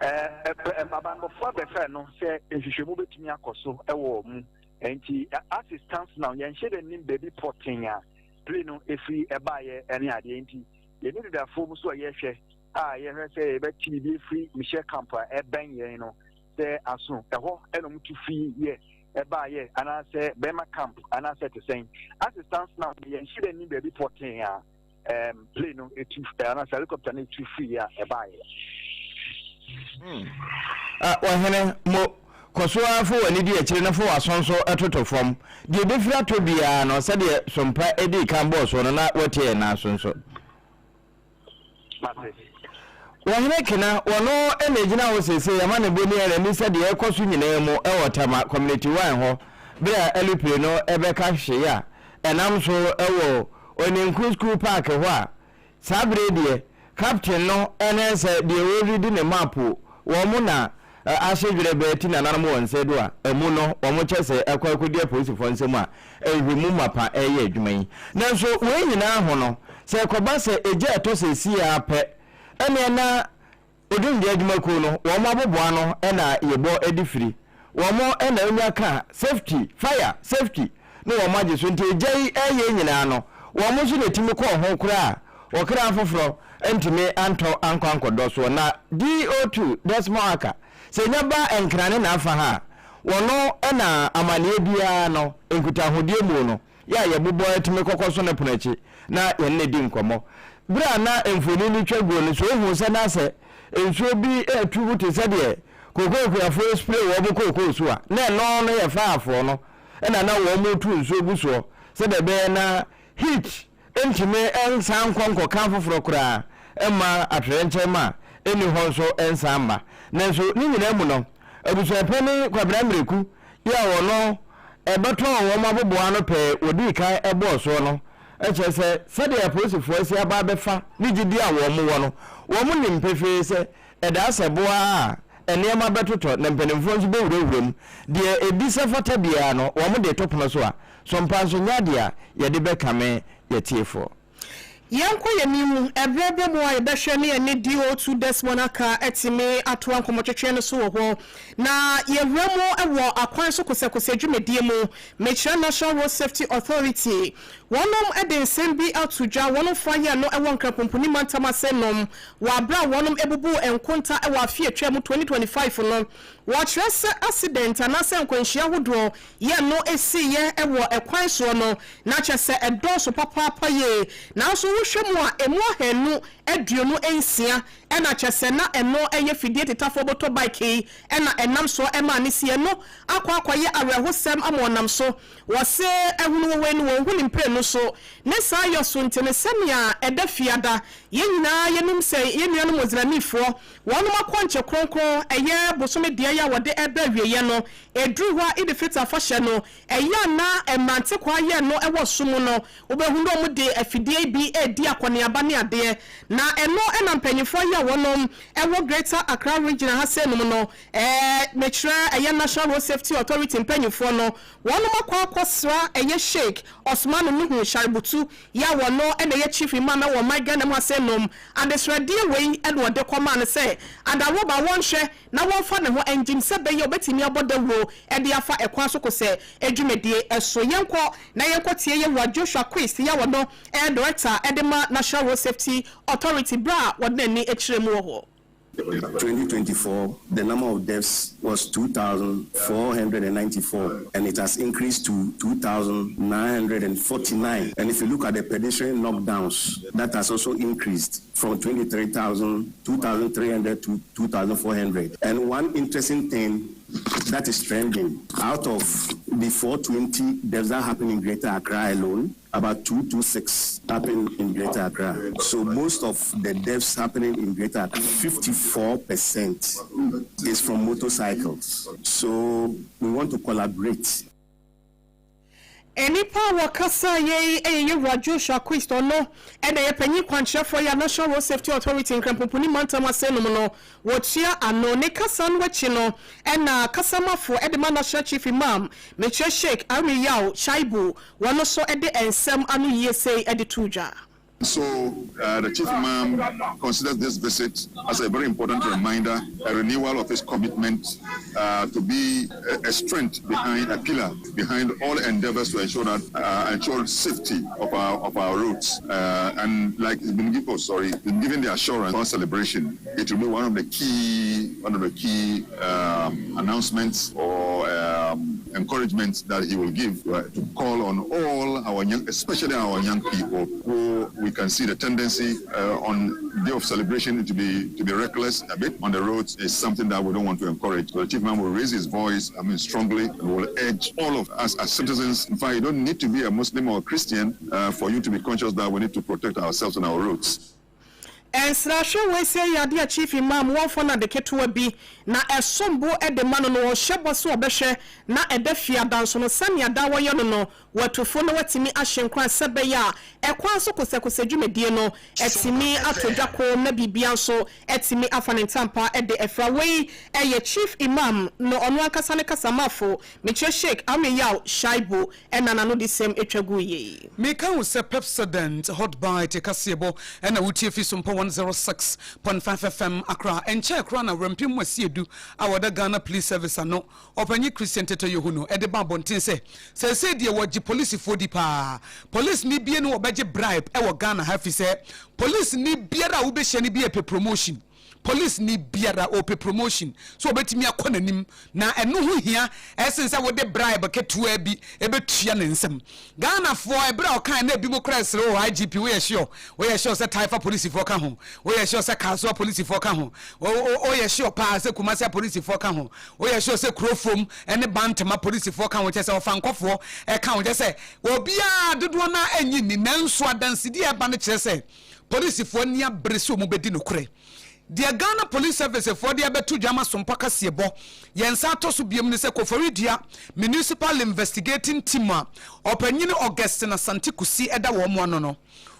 Abanbɔfoɔ abɛfrɛ no sɛ nhwehwɛmu bɛtumi akɔ so wɔ mu. Nti as it stands now, yɛnhyɛ da nnim baabi pɔtee a plane no firi baeɛ ne adeɛ. Nti yɛne dedafoɔ mu so a yɛhwɛ a yɛhwɛ sɛ yɛbɛte biribi afiri Michel camp a ɛbɛn yɛn no sɛ aso ɛhɔ na wɔtu firi yɛ ɛbaeɛ anaasɛ Burma camp anaasɛ te sɛn. As it stands now, yɛnhyɛ da nnim baabi pɔtee a um, plane no etu eh, anaasɛ helicopter no etu firi a ɛbaeɛ. Hmm. Ah, ɔhene mo kɔ so ara fa w'ani di akyire na fa w'aso nso toto fam. Deɛ ɛbɛfiri atɔ biara no, sɛdeɛ Sompa dii kan bɔɔ soɔ no, na woatie yɛn nan so nso. Mate. Ɔhene Kena, ɔno na ɛgyina hɔ seesei ama ne bɔ ni ara ni sɛ deɛ ɛrekɔ so nyinaa mu wɔ Tema Community One hɔ berɛ a alupre no bɛka hwee a ɛnam so wɔ Oninku School Park hɔ a saa berɛ yi deɛ Captain no ne sɛ deɛ ɔredi ne map wɔn na ahye dwerɛbɛ ti nananom wɔn nsa du a ɛmu no wɔn kyɛ sɛ ɛkɔ akɔdi apolisifoɔ nsam a nhwɛmu mapa reyɛ adwuma yi. Nanso wei nyinaa ho no sɛ ɛkɔba sɛ egya ɛtɔ seesei ara pɛ ɛneɛ na Odumgya adwumakuo no wɔn aboboa ano na yɛbɔ de firi. Wɔn na ɔnya ka safety, fire safety ne wɔn agye so nti egya yi ɛreyɛ nyinaa no wɔn nso na ɛtumi kɔɔ ho koraa a ɔkra foforɔ ntumi antɔ ankɔ ankɔdɔ soɔ na DO2 Desmond Aka sɛ ɛnya ba Nkrane na afa ha a wɔn na amaneɛ biara no nkutahodie mu no yɛ a yɛbobɔ ara tumi kɔkɔso ne pono akyi na yɛne no di nkɔmmɔ. Bere a na mfoni no twa guo no, so ohuu sɛ na sɛ nsuo bi retu gu te sɛ deɛ kookoo akuafoɔ respray wɔn kookoo so a, na ɛno no yɛ faafoɔ no na na wɔretu nsuo gu soɔ sɛdeɛ ɛbɛyɛ na heat ntumi nsan nkɔ nkɔka afoforɔ koraa mma atoyerɛnkyɛm a ɛnni hɔ nso nsan mma. Nanso ne nyinaa mu no, Abusuapanin Kwabena Mmireku yi a ɔno ɛbɛtɔɔ wɔn abobow ano pɛɛ wɔdii kan bɔɔ soɔ no kyerɛ sɛ sɛdeɛ apolisifoɔ asi aba abɛfa ne gyidie a wɔn wɔ no, wɔn nim pefee sɛ ɛdaa sɛ boa a nneɛma bɛtotɔ na mpanimfoɔ nso bɛwurawura mu. Deɛ ɛdi sɛ fata biara no wɔn de to pono so a, so mpa nso nyɛ adeɛ a yɛde bɛkame yɛtiefoɔ. Yɛnkɔ yɛn anim, ɛberɛ bɛ mu a yɛbɛhwɛ ne yɛne DO2 Desmond Aka atumi atoa nkɔmmɔtwetwe no so wɔ hɔ. Na yɛwura mu wɔ akwan so kosɛkosɛ dwumadie mu, mekyerɛ National Road Safety Authority. Wɔnom de nsɛm bi ato dwa, wɔnom fa yɛɛ no wɔ Nkrapumpuni mantam ase nom wɔ aberɛ a wɔnom bubuu nkonta wɔ afe a atwa mu 2025 no. Wɔkyerɛ sɛ accident anaasɛ nkwanhyia ahodoɔ yɛ no siiɛ wɔ ɛkwan soɔ no, na kyerɛ sɛ ɛdɔɔso papaapa yie. Nanso wohwɛ mu a, ɛmu 226 na kyerɛ sɛ na ɛno yɛ fidie tetafoɔ motorbike yi na ɛnam soɔ maa no siiɛ. Ɛno akɔ akɔyɛ awerɛhosɛm ama ɔnam so. Wɔse ahunu wɔ wei no wɔnhu ne mprenu so. Ne saa yɔ so nti no sɛnea ɛda fiada, yɛn nyinaa yɛnim sɛ yɛn nuanom Ozranifoɔ wɔnom akɔnkye kronkron ɛyɛ bosome deɛ yi a wɔde ɛreba awieɛ no, ɛduru hɔ a Eid Fitr afahyɛ no, ɛyɛ a na mmerante kwaa yɛ no wɔ som mu no, wobɛhu na wɔde afidie yi bi redi akɔneaba ne adeɛ. Na ɛno na mpanyinfoɔ yɛ a wɔnom ɛwɔ Greater Accra Region ha sɛ nom no, mekyerɛ ɛyɛ National Road Safety Authority mpanyinfoɔ no, wɔnom akɔ akɔsra ɛyɛ Sheikh Osmanu Nuhu Sharubutu yɛ a wɔno ɛna ɛyɛ Chief Imam ɛwɔ ɔman Ghana mu ha sɛ nom. Adesrɛdeɛ wei ɛna ɔde kɔmaa no sɛ adaworoma wɔnhwɛ na wɔmfa ne ho ngyim sɛ bɛyɛ obɛtumi abɔ dawuro ɛde afa ɛkwan so kosɛ adwumadie ɛso. Yɛnkɔ na yɛnkɔ tie yɛwura Joshua Quist yɛ a wɔno ɛyɛ director ɛde ma National Road Safety Authority berɛ a wɔde n'ani akyerɛ mu wɔ hɔ. 2024, the number of deaths was 2,494, and it has increased to 2,949. And if you look at the pedestrian knockdowns, that has also increased from 23,000, 2,300 to 2,400. And one interesting thing that is trending, out of the 420 deaths that happened in Greater Accra alone, about 226 happened in Greater Accra. So most of the deaths happening in Greater Accra, 54% is from motorcycles. So we want to collaborate. Nnipa a wɔkasa yei ɛyɛ yɛwura Joshua Quist, ɔno ɛna yɛ panyin kwankyerɛfoɔ yɛ National Road Safety Authority Nkrampomponi mantam ase nom no wɔtua ano. Ne kasa no akyi no, ɛna kasamafo ɛde ma National Chief Imam, mekyerɛ Sheikh Armiyawo Shaibu, wɔno nso ɛde nsɛm ano yie sei ɛde to dwa. So the Chief Imam considers this visit as a very important reminder, a renewal of his commitment to be a strength behind, a pillar behind all endeavors to ensure safety of our roads. And like he's been, oh sorry, been given the assurance for celebration, it will be one of the key announcements or encouragements that he will give to call on all our young, especially our young people, who we can see the tendency on day of celebration to be reckless a bit on the roads is something that we don't want to encourage. So the Chief Imam will raise his voice, I mean, strongly, and will urge all of us as citizens. In fact, you don't need to be a Muslim or a Christian for you to be conscious that we need to protect ourselves on our roads. Nsrahwɛ wei sɛ yɛ adeɛ a Chief Imam wɔmfa no ade ketewa bi na ɛsom bo de ma no no wɔhyɛ bɔ so ɔbɛhwɛ na ɛda fiada nso no sɛnea da wɔyɛ no wɔatufo na watumi ahyɛ nkran sɛ bɛyɛ a ɛkwan so kosɛkosɛ dwumadie no ɛtumi ato dwa ko na biribia nso ɛtumi afa ne ntampa de ɛfra. Wei ɛyɛ Chief Imam no ɔno ankasa ne kasamafo, mekyerɛ Sheikh Armiyawo Shaibu, ɛna n'ano de sɛm atwa gu yie. Meka wo sɛ Pepsodent Hot Bite kaseɛbɔ ɛna wotie fi so mpa 106.5 FM Accra. Ɛnkyɛɛ koraa na Wurampem mu asiedu a wɔda Ghana Police Service ano, ɔpanyi Christian Tetteh Yohuno, ɛde ba abɔnten sɛ sɛsɛ deɛ wɔgye polisifoɔ di paa, police ni bie no wɔbɛgye bribe ɛwɔ Ghana ha, fi sɛ police ni biara a wobɛhyia no bi ɛpɛ promotion. Police ni biara ɔpɛ promotion so ɔbɛtumi akɔ n'anim, na ɛno ho hia ɛsen sɛ wode bribe ketewa bi ɛbɛtua ne nsam. Ghanafoɔ, ɛberɛ a ɔkan na ebi mu kora ɛsere wɔ IGP, woyɛ sure, woyɛ sure sɛ Taifa polisifoɔ ka ho, woyɛ sure sɛ Kasoa polisifoɔ ka ho, woyɛ sure paa sɛ Kumasi polisifoɔ ka ho, woyɛ sure sɛ Kurofom ɛne Bantama polisifoɔ ka ho, kyɛ sɛ ɔfa nkɔfoɔ ɛka ho, kyɛ sɛ obiara dodoɔ no anyi ni. Nanso adansidie a ɛba no kyerɛ sɛ polisifoɔ ni abere sɛ ɔmu bɛdi nokorɛ. Deɛ Ghana Police Service foɔ de abɛto dwama sompa kaseɛ bɔ yɛn nsa atɔ so biom ne sɛ Koforidua Municipal Investigating Team a ɔpanyini Augustine Asante Kusi ɛda wɔn mo ano no,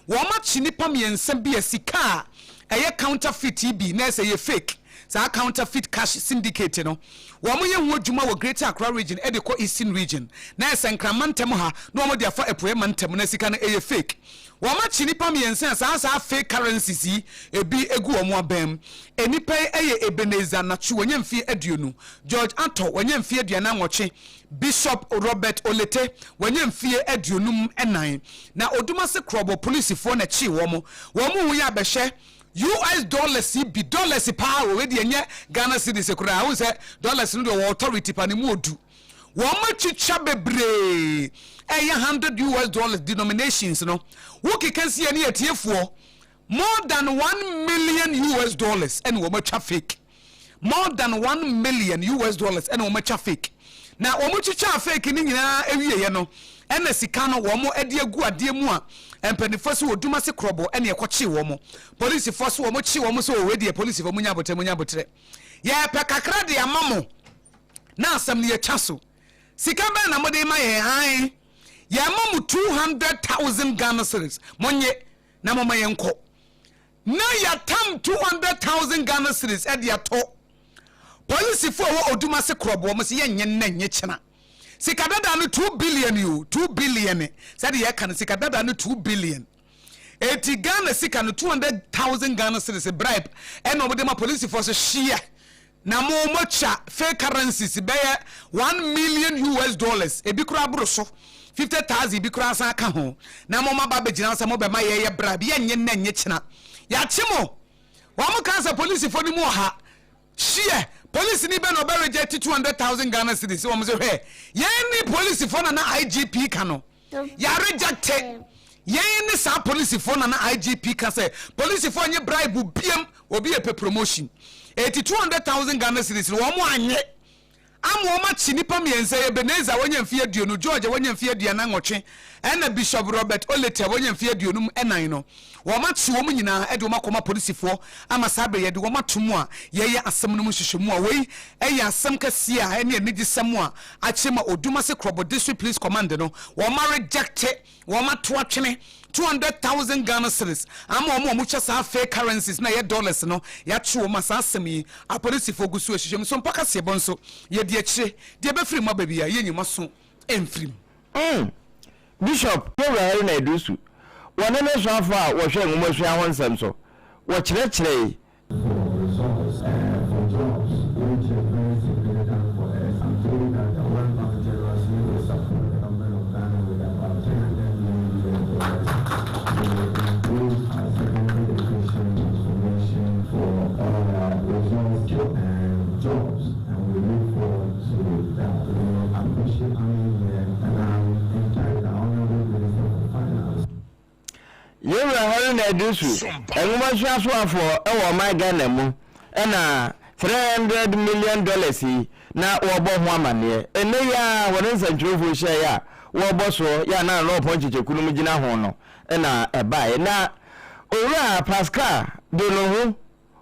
wɔn akyi nipa mmiɛnsa bi a sika a ɛyɛ counterfeit yi bi na ɛsɛ yɛ fake, saa counterfeit cash syndicate no, wɔn yɛ ho adwuma wɔ Greater Accra Region ɛde kɔ Eastern Region, na ɛsɛ Nkrama ntɛm ha na wɔn de afa Apueɛ ntɛm, na sika no ɛyɛ fake. Wɔn akyi nipa mmiɛnsa a saa fake currencies yi ebi egu wɔn abɛn mu. Nipa yi yɛ Ebenezer Natsu, wɔnyɛ mfie 20, George Atɔ, wɔnyɛ mfie 48, Bishop Robert Olete, wɔnyɛ mfie 54. Na Odumase Korɔbɔ polisifoɔ na akyi wɔn. Wɔn mu yɛ abɛhyɛ US dollars yi bi, dollars paa wɔ wedi, ɛnyɛ Ghana cedis koraa. Ahun sɛ dollars no deɛ wɔ authority pa ne mu odu. Wɔn atwitwa bebree, ɛyɛ 100 US dollars denominations no, wokeka si yɛ ne yɛtiefoɔ, more than US$1 million ɛna wɔn atwa fake, more than US$1 million ɛna wɔn atwa fake. Na wɔn twitwa fake ne nyinaa awieɛ no, ɛna sika no wɔn de agu adeɛ mu a mpanimfoɔ so wɔ Dumase Korɔbɔ ɛna ɛkɔkye wɔn. Polisifoɔ so wɔn kye wɔn so wɔ deɛ polisifoɔ mu nya abotire, mu nya abotire, yɛpɛ kakra de ama mo na asɛm no yɛtwa so. Sika bɛn na mode ma yɛn? An yɛma mo 200,000 Ghana cedis, monyɛ na moma yɛn kɔ. Na yɛatam 200,000 Ghana cedis de ato polisifo a ɛwɔ Odumase Krɔbo, wɔn se yɛnyɛ nnɛ nye kyena. Sika dada no 2 billion o, 2 billion, sɛde yɛka no sika dada no 2 billion. Eti Ghana sika no 200,000 Ghana cedis bribe ɛna wɔde ma polisifoɔ so hyeɛ. Na mo moatwa fake currencies bɛyɛ 1 million US dollars, ebi koraa boro so, 50,000 bi koraa san ka ho, na mo maba abɛgyina sɛ mobɛma yɛyɛ bribe. Yɛnyɛ nnɛ nye kyena. Yɛakye mo. Wɔn ka sɛ polisifoɔ no mu ɔha hyeɛ, polisi ni bɛ na ɔbɛ reject 200,000 Ghana cedis? Wɔn sɛ hwɛ, yɛn ni polisifoɔ na na IGP ka no yɛ reject. Yɛn ne saa polisifoɔ na na IGP ka sɛ polisifoɔ nye bribe biem, obi yɛ pɛ promotion. Eti 200,000 Ghana cedis no wɔn anye ama wɔn akyi nipa mmiɛnsa yɛ: Ebenezer a wɔnya mfe 20, George a wɔnya mfe 48, ɛna Bishop Robert Olete a wɔnya mfe 54 no. Wɔn akyi wɔn nyinaa ɛde wɔn akɔma polisifoɔ ama saa abere yɛde wɔn ato mu a yɛyɛ asɛm no mu nhyehyɛmu a wei ɛyɛ asɛm kɛseɛ a ɛne anigyesɛm a akyerɛ ma Odumase Krɔbɔ District Police Command no, wɔn areject, wɔn ato atwene 200,000 Ghana cedis ama wɔn a wɔtwa saa fake currencies na ɛyɛ dollars no. Yɛakye wɔn a saa asɛm yi apolisifoɔ gu so ahyehyɛ mu so mpa kaseɛbɔ nso yɛde akyire deɛ ɛbɛfiri mu aba bi a yɛnyima so ɛmfiri mu. Bishop Yɛwura Haruna Iddrisu, wɔne ne soafo a wɔhwɛ nwomasua ho nsɛm so, wɔkyerɛkyerɛe. For results, for jobs, which is very significant for us. I'm told that the World Bank generously will support the government of Ghana with about 300 million US dollars to improve our secondary education transformation for results and jobs. And we look forward to that. We appreciate coming here, and I'm entitled the Honorable Minister for Finance. Yɛwura Haruna Iddrisu, nwomasua soafoɔ ɛwɔ ɔman Ghana mu, ɛna $300 million yi na wɔbɔ ho amanneɛ ɛnɛ yi a wɔne nsɛntwerɛfoɔ hyiaeɛ a wɔrebɔ soɔ yɛ a na ɔpɔn kyekyeku no mu gyina ho no ɛna ɛbaeɛ. Na Owura Pascal Donohoe,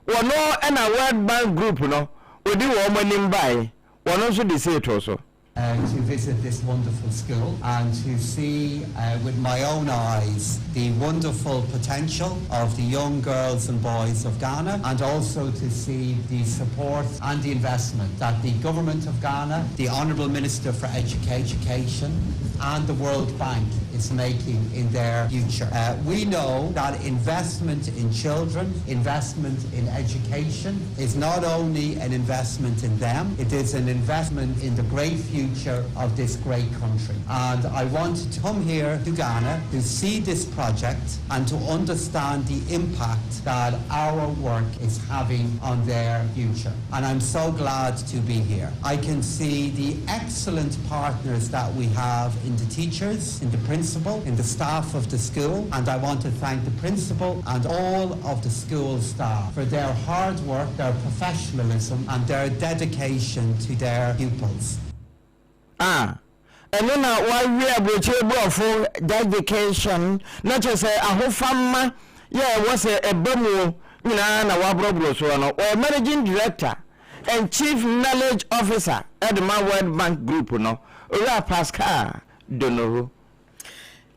wɔno ɛna World Bank Group no ɔdi wɔn anim baeɛ, wɔno nso de sei too so. To visit this wonderful school and to see with my own eyes the wonderful potential of the young girls and boys of Ghana, and also to see the support and the investment that the government of Ghana, the Honourable Minister for Education and the World Bank is making in their future. We know that investment in children, investment in education is not only an investment in them, it is an investment in the great future of this great country. And I wanted to come here to Ghana to see this project and to understand the impact that our work is having on their future. And I'm so glad to be here. I can see the excellent partners that we have in the teachers, in the principal, in the staff of the school, and I want to thank the principal and all of the school staff for their hard work, their professionalism, and their dedication to their pupils. Ah, ɛno na wawie aburokyire borɔfo dedication na kyerɛ sɛ ahofama yɛ ɛwɔ sɛ ɛba mu nyinaa na waborɔborɔ soɔ no. Ɔyɛ managing director and chief knowledge officer ɛde ma World Bank Group no, Owura Pascal Donohoe.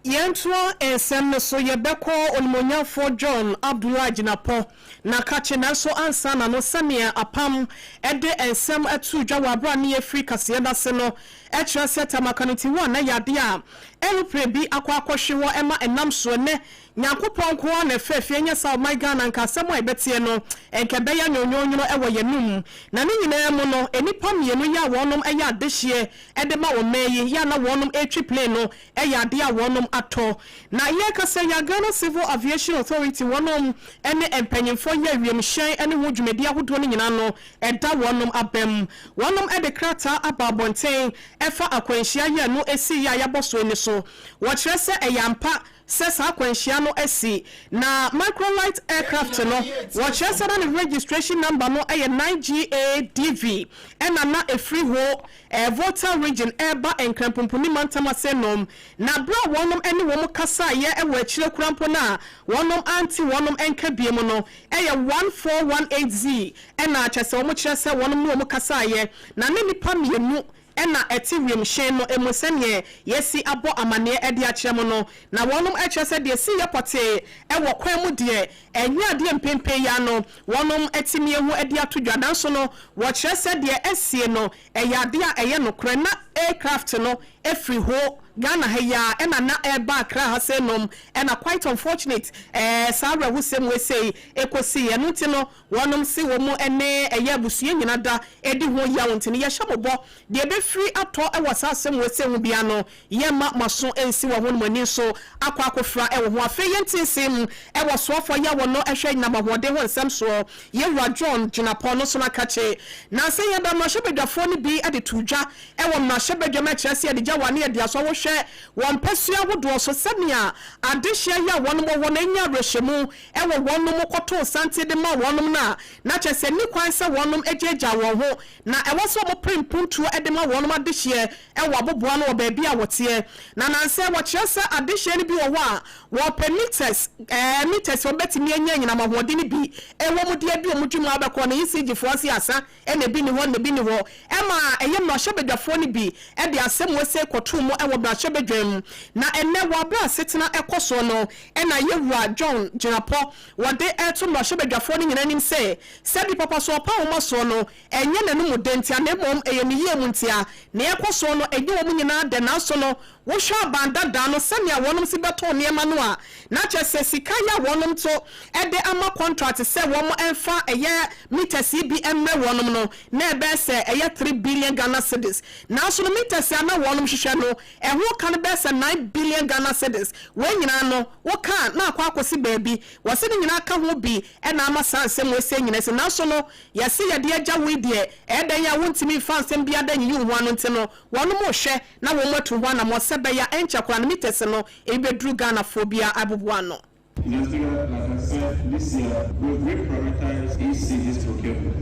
Yɛntoa nsɛm no so. Yɛbɛkɔ Onimonyamfoɔ John Abdullah Jinapor na kakye, nanso ansa na no, sɛnea apam ɛde nsɛm ato dwa wɔ abera ne yɛfiri kaseɛ no ase no, ɛkyerɛ sɛ Tema Community 1 na yɛade a aeroplane bi akɔ akɔhwe hɔ ɛma ɛnam so. Ɛnɛ Nyankopɔn nko ara na ɛfɛ fie nyɛ sa ɔman Ghana nka asɛm a ɛbɛteɛ no nka ɛbɛyɛ nwonwonwono ɛwɔ yɛnum. Na ne nyinaa mu no, nnipa mmienu yi a wɔnom ɛyɛ adehyeɛ ɛde ma ɔman yi yɛ a na wɔnom ɛretwi plane no, ɛyɛ adeɛ a wɔnom atɔ. Na yɛreka sɛ yɛ Ghana Civil Aviation Authority, wɔnom ɛne mpanyinfoɔ yɛ wiemhyɛn ɛne ho dwumadi ahodoɔ no nyinaa no ɛda wɔnom abam. Wɔnom ɛde krataa aba abɔnten ɛfa akwanhyia yɛ no esi yɛ a yɛabɔ so ani so. Wɔkyerɛ sɛ ɛyɛ ampa sɛ saa akwanhyia no asi na microlight aircraft no, wɔkyerɛ sɛ na ne registration number no yɛ 9GADV, ɛna na ɛfiri hɔ Volta Region ɛreba Nkranpumpuni mantam ase nom. Na berɛ a wɔnom ne wɔn kasaeɛ wɔ akyire kora mpo no a wɔnom ante wɔnom nka bie mu no, ɛyɛ 1418Z, ɛna kyerɛ sɛ wɔn kyerɛ sɛ wɔnom ne wɔn kasaeɛ na ne nipa mmienu. na ɛte wiemhyɛn no mu sɛdeɛ yɛasi abɔ amaneɛ de akyerɛ mo no. Na wɔnom kyerɛ sɛ deɛ ɛsiiɛ pɔtee wɔ kwan mu deɛ, ɛnyɛ adeɛ mpenpen yi ara no wɔnom atumi ahu de ato dwa. Nanso no, wɔkyerɛ sɛ deɛ asie no, ɛyɛ adeɛ a ɛyɛ nokorɛ. Na aircraft no firi ho Ghana ha yi ara ɛna na ɛreba Accra ha sei nom, ɛna quite unfortunate ɛɛ saa awerɛhosɛm wei sei ɛkɔsiiɛ. Ɛno nti no, Wɔnom se wɔn ne ɛyɛ abusua nyina da di ho yaw nti no yɛhyɛ mo bɔ, deɛ ɛbɛfiri atɔ wɔ saa asɛm wei sei ho biara no yɛmma mo aso nsi wɔ ho na mo ani nso akɔ akɔfira wɔ ho. Afei yɛnte nsem wɔ soafoɔ yi a wɔno hwɛ anyinam ahoɔden ho nsɛm soɔ, Yɛwura John Jinapor no so no akakye. Nansa yi ada mmarahyɛbadwafoɔ no bi de too dwa wɔ mmarahyɛbadwam ɛkyerɛ sɛ yɛde gya wɔ ane aduaso a wohwɛ wɔ mpasua ahodoɔ so sɛnea adehyeɛ yi a wɔnom wɔ hɔ no anya awerɛhyɛmu wɔ wɔnom kɔtoo santen de maa wɔnom no a, na kyerɛ sɛ nni kwan sɛ wɔnom gyaagyaa wɔn ho, na ɛwɔ sɛ wɔpere mpuntuo de ma wɔnom adehyeɛ wɔ aboboano wɔ baabi a wɔteɛ. Na nansɛ wɔkyerɛ sɛ adehyeɛ no bi wɔ hɔ a wɔpɛ meters, ɛɛ meters a wɔbɛtumi anya anyinam ahoɔden no bi wɔ mu de adi wɔn dwuma abɛkɔ no, ECG foɔ se asa na ebi nni hɔ na ebi nni hɔ. Ɛma ɛyɛ mmarahyɛbadwafoɔ no bi de asɛm wei sei kɔtoo mu wɔ mmarahyɛbadwam. Na ɛnnɛ wɔ aberɛ a asetena kɔ soɔ no na Yɛwura John Gyinapɔ wɔde reto mmarahyɛbadwafoɔ no nyinaa anim sɛ, sɛbi papa so ɔpa nwoma soɔ no ɛnyɛ n'anomu dɛ ntia na mmom ɛyɛ ne yie mu ntia. Nea ɛkɔ soɔ no ɛnyɛ wɔn nyinaa dɛ nanso no Wohwɛ aban dadaa no sɛnea wɔnom si bɛtɔn nneɛma no a, na kyerɛ sɛ sika yi a wɔnom to de ama contract sɛ wɔn mfa ɛyɛ meters yi bi mmrɛ wɔnom no, na ɛbɛyɛ sɛ ɛyɛ 3 billion Ghana cedis. Nanso no meters a na wɔnom hwehwɛ no, ɛho ka no bɛyɛ sɛ 9 billion Ghana cedis. Wei nyinaa no, woka a, na akɔ akɔsi baabi. Wɔse ne nyinaa ka ho bi na ama saa nsɛm wei sei nyinaa asi. Nanso no, yɛse yɛde agya wo yi deɛ, ɛyɛ dɛn a wontumi mfa nsɛm biara da nyiyi wo ho ano nti no, wɔnom rehwɛ na wɔn atu ho anamɔ sɛ ɛbɛyɛ a ɛnkyɛ koraa no meters no ebi bɛduru Ghanafoɔ biara aboboa ano. Mr. Speaker, like I said, this year we've reprioritized ECG's procurement.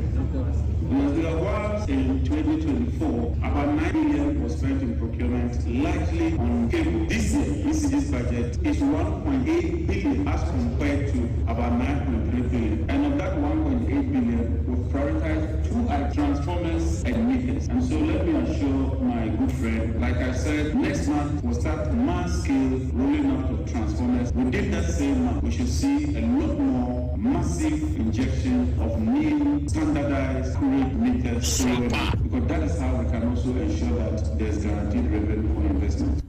Mr. Speaker, whilst in 2024, about 9 billion was spent in procurement, largely on cable. This year, ECG's budget is 1.8 billion as compared to about 9.3 billion. And of that 1.8 billion, we've prioritized two transformers and meters. And so let me assure my good friend, like I said, next month we'll start mass scale rolling out of transformers. Within that same month, we should see a lot more massive injection of new standardized accurate meters because that is how we can also ensure that there's guaranteed revenue for investment.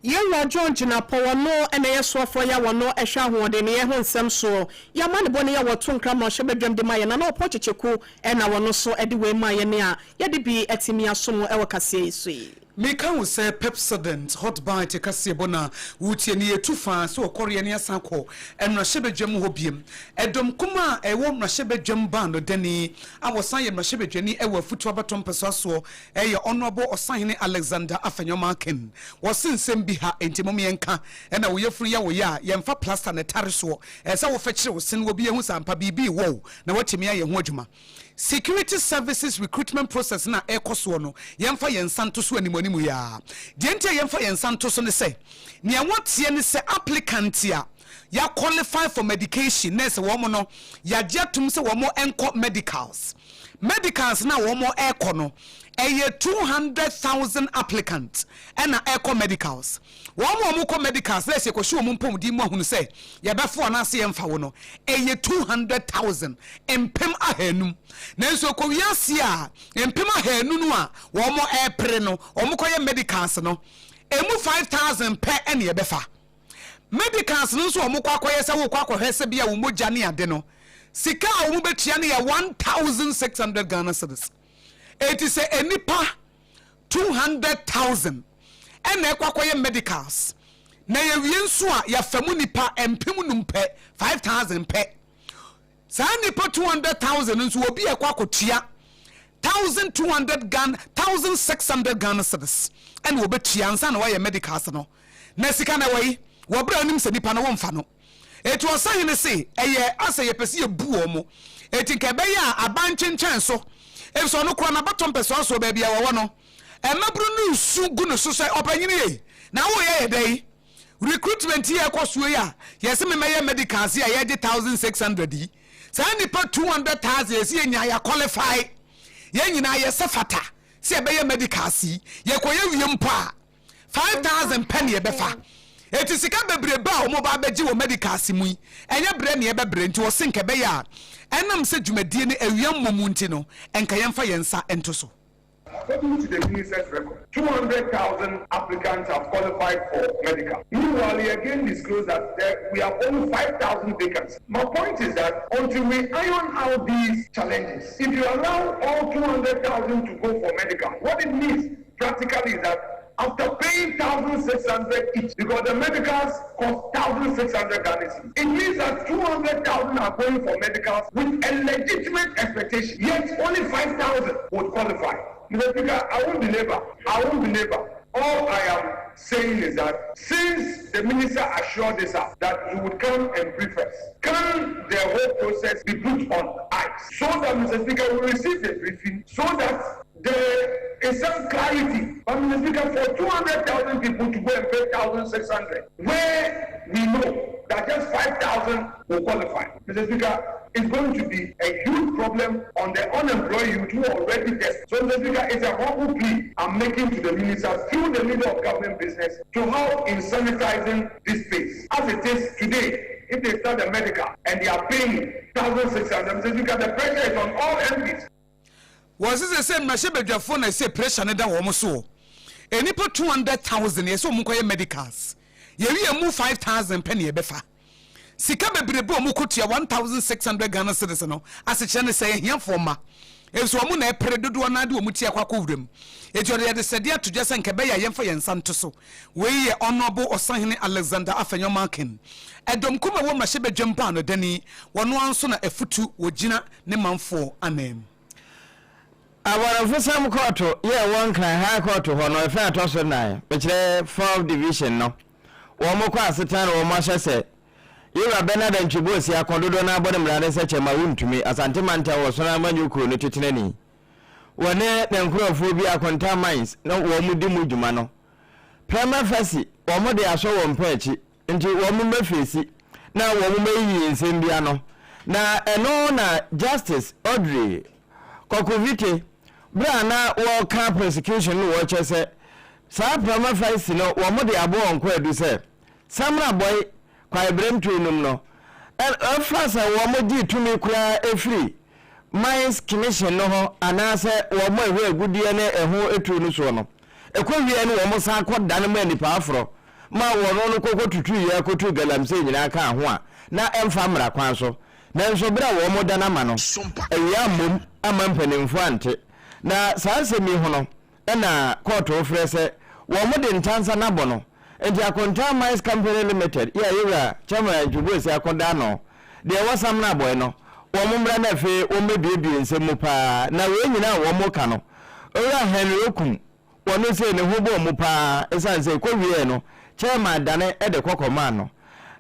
Yɛwura John Jinapor, wɔno na ɛyɛ soafoɔ yi a wɔno hwɛ ahoɔdenneyɛ ho nsɛm soɔ. Yɛama ne bɔne a wɔto nkra mmarahyɛbadwam de ma yɛn. Nana Ɔpɔn Kyekyeku na wɔno nso de wei maa yɛn a yɛde bi atumi aso mo wɔ kaseɛ yi so yi. Meka wo sɛ Pepsodent Hot Bite kaseɛbɔ no a woretie no yɛtu fa sɛ wɔkɔreɛ ne asan akɔ mmarahyɛbadwam hɔ biom. Ɛdɔm kumaa a ɛwɔ mmarahyɛbadwam baa no dani a wɔsan yɛ mmarahyɛbadwani wɔ Afutuo abatoɔ mpɛsoa soɔ yɛ Honourable Ɔsahene Alexander Afenyo-Markin. Wɔse nsɛm bi ha enti mom yɛnka. Ɛna wo yafunu yɛ wo ya a yɛmfa plaster na ɛtare soɔ. Ɛsɛ sɛ wofɛkyere wo se na obi ahu sɛ ampa biribi rewɔ wo na woatumi ayɛ ho adwuma. Security Services recruitment process no a ɛrekɔ soɔ no, yɛmfa yɛn nsa nto so animuanimu yi ara. Deɛ nti a yɛmfa yɛn nsa nto so ne sɛ, nea wɔteɛ ne sɛ applicant a yɛ qualify for medication na ɛsɛ wɔn no, yɛagye atum sɛ wɔn nkɔ medicals. Medicals no a wɔn rekɔ no, ɛyɛ 200,000 applicant ɛna ɛrekɔ medicals. Wɔn a wɔkɔ medicals na ɛsɛ yɛkɔhyɛ wɔn mpɔmuden mu ahunu sɛ yɛbɛfo anaasɛ yɛmfa wo no, ɛyɛ 200,000, 500,000. Nanso ɛkɔ wiase a, 500,000 no a wɔn repere no, wɔkɔyɛ medicals no, ɛmu 5,000 pɛ ɛna yɛbɛfa. Medicals no nso a wɔkɔ akɔyɛ sɛ wokɔ akɔhwɛ sɛ bi a wo mogya ne ade no, sika a wɔn bɛtua no yɛ 1,600 Ghana cedis. Enti sɛ nnipa 200,000 ɛna ɛkɔ akɔyɛ medicals na yɛwie nso a yɛafa mu nipa 5,000 pɛ, 5,000 pɛ. Saa nipa 200,000 nso obi ɛkɔ akɔtua 1,200 Ghana, 1,600 Ghana cedis ɛna wɔbɛtua ansa na wɔayɛ medicals no. Na sika na ɛwɔ yi wɔ berɛ a wonim sɛ nipa no wɔmfa no. Eti ɔsahene se ɛyɛ asɛ yɛpɛ sɛ yɛbu wɔn mo. Eti nka ɛbɛyɛ a aban nkyenkyen so, efisɛ ɔno koraa n'abatɔ mpɛsoa soɔ baabi a wɔwɔ no, mmabunu no resu gu ne so sɛ ɔpanyini ei, na woreyɛ yɛ dɛn? Recruitment yi a ɛkɔ soɔ yi a yɛse memmɛyɛ medicals yi a yɛgye 1,600 yi, saa nnipa 200,000 yɛse yɛn nyinaa yɛ qualify, yɛn nyinaa yɛsɛ fata. sɛ yɛbɛyɛ medicals yi, yɛkɔyɛ wie mpo a, 5,000 pɛ ne yɛbɛfa. Enti sika bebrebe a wɔba abɛgye wɔ medicals mu yi, ɛnyɛ brɛ ne yɛbɛbrɛ. Nti wɔse nka ɛbɛyɛ a, ɛnam sɛ dwumadie no awia mmɔ mu nti no, nka yɛmfa yɛn nsa nto so. According to the minister's record, 200,000 applicants have qualified for medical. Meanwhile, he again disclosed that there, we have only 5,000 vacancies. My point is that until we iron out these challenges, if you allow all 200,000 to go for medical, what it means practically is that after paying 1,600 each, because the medicals cost 1,600 Ghana cedis, it means that 200,000 are going for medicals with a legitimate expectation, yet only 5,000 would qualify. Mr. Speaker, I won't belabor. I won't belabor. All I am saying is that since the minister assured us that he would come and brief us, can the whole process be put on ice so that, Mr. Speaker, will receive the briefing so that there is some clarity? But, Mr. Speaker, for 200,000 people to go and pay 1,600, where we know that just 5,000 will qualify, Mr. Speaker, it's going to be a huge problem on the unemployed youth who are already desperate. So, Mr. Speaker, it's a humble plea I'm making to the minister through the leader of government business to help in sanitizing this space. As it is today, if they start the medical and they are paying 1,600, Mr. Speaker, the pressure is on all MPs. Wɔse sɛ sɛ mmarahyɛbadwafoɔ na ɛsɛ pressure no da wɔn soɔ. Nnipa 200,000 yɛsɛ wɔn nkɔyɛ medicals. Yɛwie mu 5,000 pɛ ne yɛbɛfa. Sika bebrebe a wɔn kɔtua 1,600 Ghana cedis no, asekyerɛ ne sɛ ahiafoɔ ma. Nso wɔn na ɛpere dodoɔ naa de wɔn ti akɔ akɔ wuram. Eti ɔde yɛde sɛdeɛ ato dwa sɛ nka ɛbɛyɛ a yɛmfa yɛn nsa nto so. Wei yɛ Honourable Ɔsahene Alexander Afenyo Markin. Ɛdɔm kum a ɛwɔ mmarahyɛbadwam baa no dani, wɔn ara nso na afutu wɔgyina ne manfoɔ anan mu. Awarefosɛm kɔɔto yɛ ɛwɔ Nkran High Court hɔ no ɛfɛ a ɛtɔ so nnan, mekyerɛ Fourth Division no, wɔn kɔ asetena na wɔn ahyɛ sɛ Yewura Bernard Antwi Boasiako dodoɔ no ara bɔ ne mmara ne sɛ kyɛma wontumi, Asante Mantam wɔ Sono Amanyɔ Kuo no titenani. Wɔne ne nkorɔfoɔ bi Akonta Mines na wɔn di mu dwuma no. Prima facie wɔn de asɔ wɔn pɛ akyi Nti wɔn mmɛfeesi na wɔn mmɛyiyi nsɛm bi ano. Na ɛno na Justice Audrey Kɔkovite berɛ a na wɔreka prosecution no wɔkyerɛ sɛ saa prima facie no wɔn de abɔ wɔn kwaadu sɛ Samina Boy kwaeberɛmtuo nom no ɛfa sɛ wɔn gyee tumi koraa ɛfiri Mines Commission no hɔ anaasɛ wɔn a ɛhwɛ agudeɛ ne ɛho tuo no soɔ no. Ɛkɔwieɛ no wɔn san kɔ dane maa nnipa aforɔ ma wɔn no kɔkɔ tutuiɛ kɔtuu galamsey nyinaa kaa ho a na ɛmfa mmara kwan so. Nanso berɛ a wɔn dane ama no, awia ammom amma mpanimfoɔ ante. Na saa nsɛm yi ho no na kɔɔto frɛ sɛ wɔn de ntansa no abɔ no. Enti Akontaa Mines Company Limited yɛ a yɛwura Chairman Antwi Boasia akɔda ano deɛ ɛwɔ Samena Abɔe no, wɔn mmra na afei wɔmmɛbuebue nsɛm mu paa. Na wei nyinaa a wɔreka no, Owura Henry Okum, ɔno sei ne ho bɔɔ mu paa ɛsiane sɛ ɛkɔwieɛ no, Chairman dane de kɔ kɔmaa no.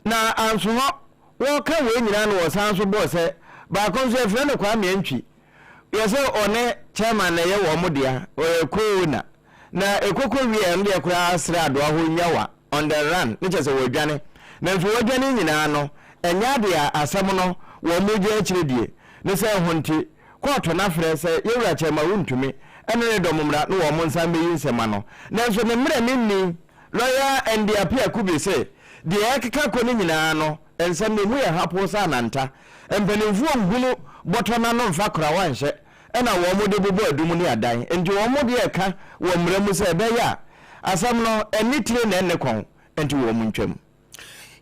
Na anso hɔ, wɔreka wei nyinaa no wɔsan nso bɔɔ sɛ baako nso yɛfrɛ no Kwame Antwi, yɛ sɛ ɔne Chairman na ɛyɛ wɔn dea, ɔyɛ co-owner. Na ɛkɔkɔ wieɛ no deɛ koraa srɛ adoa hɔ nyawa. On the run ne kyerɛ sɛ wɔadwane. Nanso wɔadwane nyinaa no, ɛnyɛ adeɛ a asɛm no wɔn gyina akyire die. Ne sɛ ɛho nti, kɔɔto no afrɛ sɛ Yɛwura Kyɛrma Wontumi ne ne dɔm mmra na wɔn nsan mmɛyi nsɛm ano. Nanso ne mmerɛ no nni. Lɔya Andy Appiah Kubi se deɛ ɛrekeka kɔ no nyinaa no, nsɛm no ɛmu yɛ hapoo sɛ ananta. Mpanimfoɔ nhunu bɔtɔ no ano mfa korawa nhyɛ na wɔn de bobɔ adum ne adan. Enti wɔn deɛ ɛka wɔ mmara mu sɛ ɛbɛyɛ a Asɛm no, ɛnne tire na ɛnne kɔn, enti wɔn ntwam.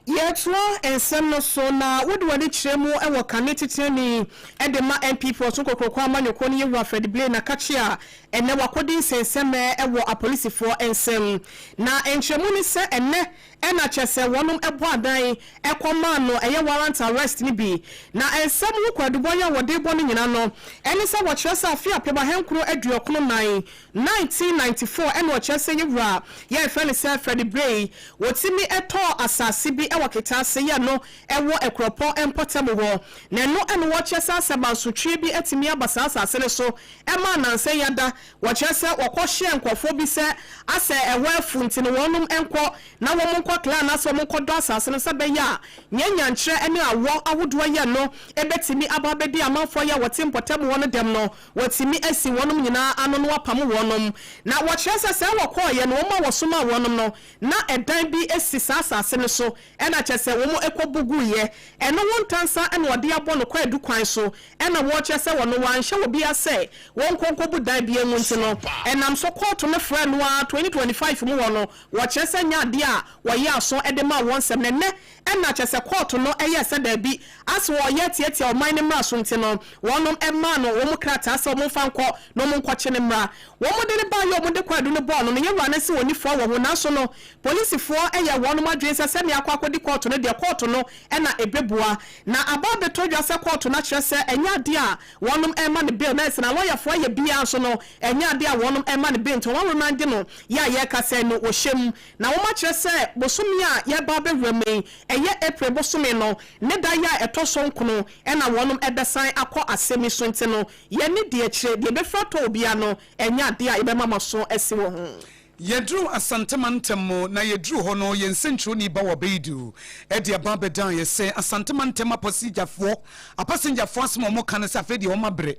Yɛtoa nsɛm no so na wode w'ani kyerɛ mu wɔ kane titenani de ma NPP Ɔsom Kokroko Amanyɔkuo no Yewura Freddie Blay Nakakye a ɛnnɛ wakɔdi nsɛnsɛmɛ wɔ apolisifoɔ nsam. Na nkyerɛmu ne sɛ ɛnnɛ na kyerɛ sɛ wɔnom bɔ adan kɔ maa no ɛyɛ warrant arrest no bi. Na nsɛm ho kwaadubɔ yi a wɔde bɔ no nyina no ɛne sɛ wɔkyerɛ sɛ afe 1994 1994 ɛna ɔkyerɛ sɛ yɛ wura a yɛfrɛ no sɛ Freddie Bray wɔtumi tɔɔ asase bi wɔ Ketaase yɛ no wɔ Akuropɔn mpɔtam hɔ na ɛno ɛna wɔkyerɛ sɛ asɛ mansotweɛ bi atumi aba saa asase no so ɛmaa nansa yi ada wɔkyerɛ sɛ wɔkɔ hyɛɛ nkurɔfoɔ bi sɛ asɛ ɛhɔ afu nti no wɔnom nkɔ na wɔn nkɔ. nkɔ clear anaasɛ wɔn nkɔdɔ asase no sɛ ɛbɛyɛ a nea nyankyerɛ ne awɔ ahodoɔ yɛ no bɛtumi aba abɛdi amanfoɔ yi a wɔte mpɔtam hɔ no dɛm no, wɔatumi asi wɔnom nyinaa ano na wɔapamo wɔnom. Na wɔkyerɛ sɛ sɛɛ wɔkɔeɛ no, wɔn a wɔsomaa wɔnom no, na ɛdan bi si saa asase no so, ɛna kyerɛ sɛ wɔn kɔbu guiɛ. Ɛno ho ntansa na wɔde abɔ no kwaadu kwan so, ɛna wɔkyerɛ sɛ wɔno wɔanhyɛ obiara sɛ wɔnkɔ nkɔbu dan biara mu nti no, ɛnam so kɔɔto no frɛɛ no ara 2025 mu hɔ no, wɔkyerɛ sɛ nyɛ adeɛ a wɔyɛɛ aso de maa wɔn nsɛm no. Ɛnnɛ Ɛna kyerɛ sɛ kɔɔto no yɛɛ sɛ daabi, ase wɔreyɛ atiatia ɔman no mmara so nti no, wɔnom maa no wɔn krataa sɛ wɔmfa nkɔ na wɔn nkɔkye no mmra. Wɔn de no baeɛ a wɔde kwaadu no bɔɔ no no, yɛn wura no se ɔnni fɔ wɔ ho, nanso no polisifoɔ yɛɛ wɔnom adwene sɛ sɛnea akɔ akɔdi kɔɔto no deɛ kɔɔto no na ɛbɛbua. Na aba abɛtɔ dwa sɛ kɔɔto no akyerɛ sɛ ɛnyɛ adeɛ a wɔnom rema no bail, na ɛsɛ na lɔyafoɔ ayɛ biara nso no ɛnyɛ adeɛ a wɔnom rema no bail nti wɔn aremande no yɛ a yɛreka sɛ no wɔhyɛ mu. Na wɔakyerɛ sɛ bosome a yɛreba abɛwura mu yi, ɛyɛ April bosome no, ne da yi a ɛtɔ so nkono na wɔnom ɛbɛsan akɔ asɛm yi so nti no, yɛne deɛ akyire, deɛ ɛbɛfiri atɔ obiara no, ɛnyɛ adeɛ a yɛbɛma mo aso asi wɔ ho. Yɛduruu Asante mantam mu, na yɛduruu hɔ no, yɛn sɛnkyerɛwni Bawa Beidu de aba abɛdan yɛn sɛ Asante mantam apasinjafoɔ, apasinjafoɔ asɛm a wɔka ne sɛ afei deɛ wɔabrɛ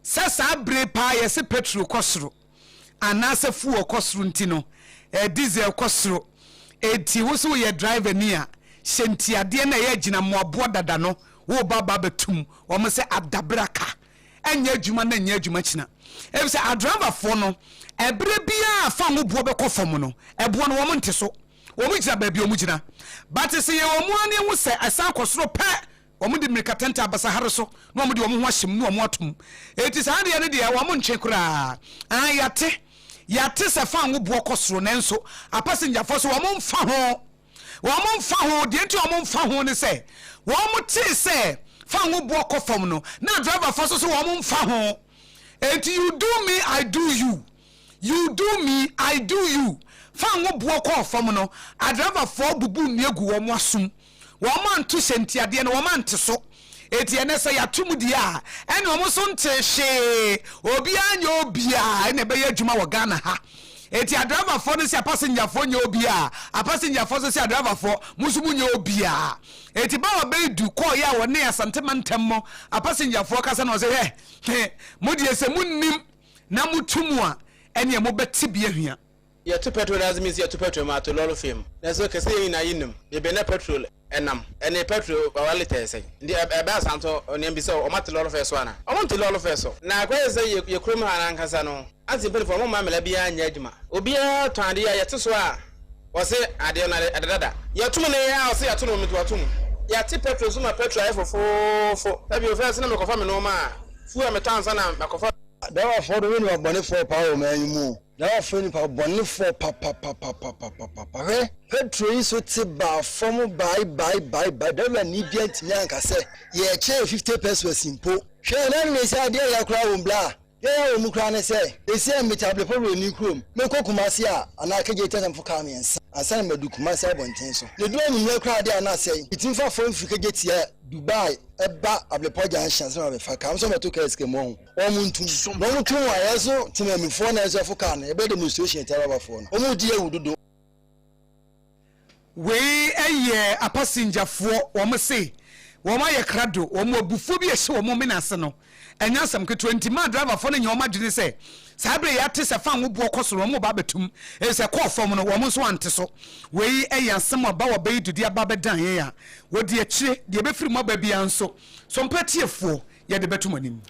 sɛ saa bere paa yɛse petrol kɔ soro. anaasɛ fuel kɔ soro nti no, eh, diesel kɔ soro. Enti wo nso woyɛ driver ni a, hyɛ ntiadeɛ no a ɛyɛ agyinamoaboɔ dada no, woreba aba abɛtum wɔn sɛ adabraka. Ɛnyɛ adwuma na ɛnyɛ adwuma kyina. Efisɛ adriverfoɔ no, ɛberɛ biara a fango boɔ bɛkɔ fam no, ɛboɔ no wɔn nte so. Wɔn gyina baabi a wɔn gyina. But sɛ yɛwɔ mu ara na yɛhu sɛ ɛsan kɔ soro pɛ, Wɔde mmirika tɛntɛn aba sahare so na wɔde wɔn ho ahyɛ mu na wɔato mu. Enti saa adeɛ no deɛ, wɔntwe koraa. Aane, yɛate. Yɛate sɛ fango boɔ kɔ soro, nanso apasengyafoɔ se wɔmfa ho. Wɔmfa ho. Deɛ nti a wɔmfa ho ne sɛ, wɔtee sɛ fango boɔ kɔ fam no, na adriverfoɔ nso se wɔmfa ho. Enti you do me, I do you. You do me, I do you. Fango boɔ kɔɔ fam no, adriverfoɔ bubuu nnua guu wɔn asom. Wɔn anto hyɛ ntiadeɛ no, wɔn ante so. Enti ɛnnɛ sɛ yɛato mu deɛ a, ɛne wɔn nso ntee hwee. Obiara nyɛ obiara ɛna ɛbɛyɛ adwuma wɔ Ghana ha. Enti adriverfoɔ no se apasenjafoɔ nyɛ obiara, apasenjafoɔ nso se adriverfoɔ mo nso monyɛ obiara. Enti Bawa Beidu kɔeɛ a wɔne Asante mantam mu apasenjafoɔ kasa na ɔse hwɛ, he, mo deɛ sɛ monnim na moto mu a, ɛneɛ mobɛte bi ahwia. Yɛto petrol adze medzi yɛto petrol mu ato lɔre fam nanso kɛse yɛn nyinaa yenim beebi a na petrol nam ɛne petrol wawa lita yɛ sɛn nti ɛbɛ asanto nea mbisa o ɔmo ate lɔre fɛ so ana ɔmo nte lɔre fɛ so na akɔyɛ sɛ yɛ yɛ kurom ha no ankasa no ante mpanyinfoɔ ɔmo mma mmara biara nyɛ adwuma obiara tɔn adeɛ a yɛte so a ɔse adeɛ no ɛde dada yɛto mu ne yɛ a ɔse yɛato no nti wato mu yɛate petrol so ma petrol ayɛ fofoofo sɛbi ofɛ sɛ na mekɔfa me nnoɔma a fuel a metɔ ansa na makɔfa. Driverfoɔ de, woyɛ nipa bɔnefoɔ paa wɔ ɔman yi mu o. Na wafrɛ nipa bɔnefoɔ papapapapapapa. Hwɛ! Petro yi so te baa fam bae bae bae bae. Driver ni biara ntumi anka sɛ yɛrekyɛ yɛ 50 pesewas mpo. Hwɛ! Na ɛno sɛ adeɛ yɛ koraa wɔ mu bla. Deɛ ɛyɛ wɔ mu koraa ne sɛ, ɛsi a mete Ablepɔ Buroni kurom, mekɔ Kumasi a, anaa KJ Tɛsɛmfo kaa mmiɛnsa ansa na madu Kumasi abɔnten so. Na ɛduru anwummerɛ koraa deɛ a na asɛe. Metumi fa fam firi KJ tia Dubai ba Ablepɔ Junction ansa na mabɛfa kaa. Wɔn nso wɔbɛto kaa sika mu wahu. Wɔn ntum. Na wɔn tum a yɛn nso temamufoɔ na yɛn nso yɛfo kaa no yɛbɛyɛ demonstration atia rɔbafoɔ no. Wɔn di awu dodo. Wei yɛ apasengyafoɔ, wɔn se wɔn ayɛ krado, wɔn abufuo bi a ɛhyɛ wɔn mene ase no, ɛnyɛ asɛm ketewa, nti maa driverfoɔ no nyɛ wɔn adwene sɛ saa berɛ yɛate sɛ fango boɔ kɔ soro wɔn reba abɛtum, ɛfiri sɛ ɛkɔɔ fam no wɔn nso ante so. Wei yɛ asɛm a Bawa Baidu de aba abɛdan yɛn a wɔdi akyire, deɛ ɛbɛfiri mu aba biara nso, Sompa atiefoɔ yɛde bɛto mo anim.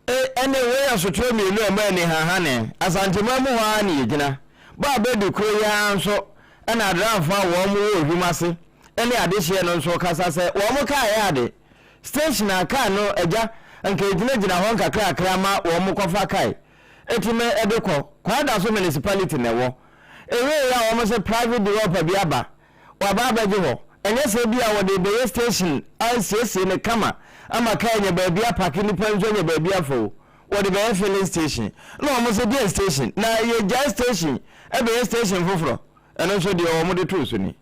E, ɛne wei asotorɔ mmienu a ɛma ani hahane, Asanteman mu hɔ ara na yɛgyina. Bɔ a bɛdi koro yi ara nso na Adramfoɔ a wɔn wɔ Ohwim ase ne adehyeɛ no nso kasa sɛ wɔn kaa yɛ ade. Station a kaa no agya nka ɛgyinagyina hɔ nkakrakra ma wɔn kɔfa kae ɛtumi de kɔ. Kwadaso Municipality na ɛwɔ. Ɛwieeɛ a wɔn se private developer bi aba Wɔaba abɛgye hɔ. Ɛnyɛ sɛ ebia wɔde rebɛyɛ station asiesie no kama ama kaa anya baabi apake nnipa nso anya baabi afa o. Wɔde bɛyɛ filling station. Ɛna wɔn se deɛn station? Na yɛgyae station bɛyɛ station foforɔ? Ɛno nso deɛ wɔde too so ni.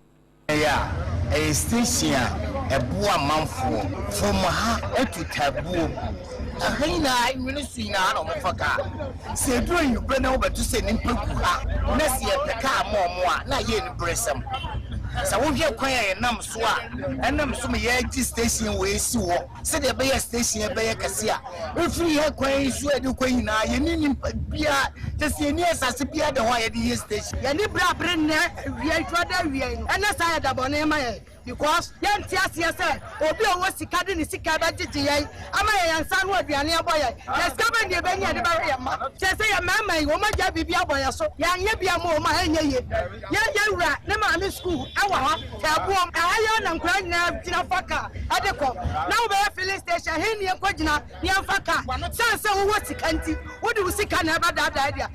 Ɛyɛ a, ɛyɛ station a ɛboa amanfoɔ from ha to Tabuo. Ɛha nyinaa, nwene so nyinaa na wɔfa kaa. Sɛ ɛduru anwummerɛ na wobɛto sɛ nnipa gu ha na sɛ yɛpɛ kaa ma wɔn a, na ayɛ aniberesɛm. Sɛ wohwɛ kwan a yɛnam so a, ɛnam so ma yɛagye station wei asi hɔ sɛdeɛ ɛbɛyɛ station yi bɛyɛ kɛse a, ɛfiri ha kwan yi so a ɛde kɔ nyinaa yɛnni nipa biara, kyerɛ sɛ yɛnni asase biara da hɔ a yɛde yɛ station. Yɛne bere abere nnɛ awia yi, dwoada awia yi no, ɛnyɛ saa yɛ da bɔne ma yɛn. Because yɛnte aseɛ sɛ obi a ɔwɔ sika de ne sika bɛgyegye yɛn ama yɛn yɛn nsa ano aduane abɔ yɛn. Na sika bɛn na yɛbɛnya de bɛhwɛ yɛn mma? Seesei yɛn mmarima yi, wɔn agyae biribi abɔ yɛn so. Yɛanyɛ bi amma wɔn a, ɛnyɛ yie. Yɛn yɛn wura ne maame sukuu wɔ ha, Taabuom. Ɛha yi ara na nkwadaa nyinaa gyina fa kaa de kɔ. Na wobɛyɛ filling station, ɛhe ne yɛnkɔgyina na yɛmfa kaa? Sane sɛ wowɔ sika nti, wode wo sika na ɛbɛdaadaa deɛ.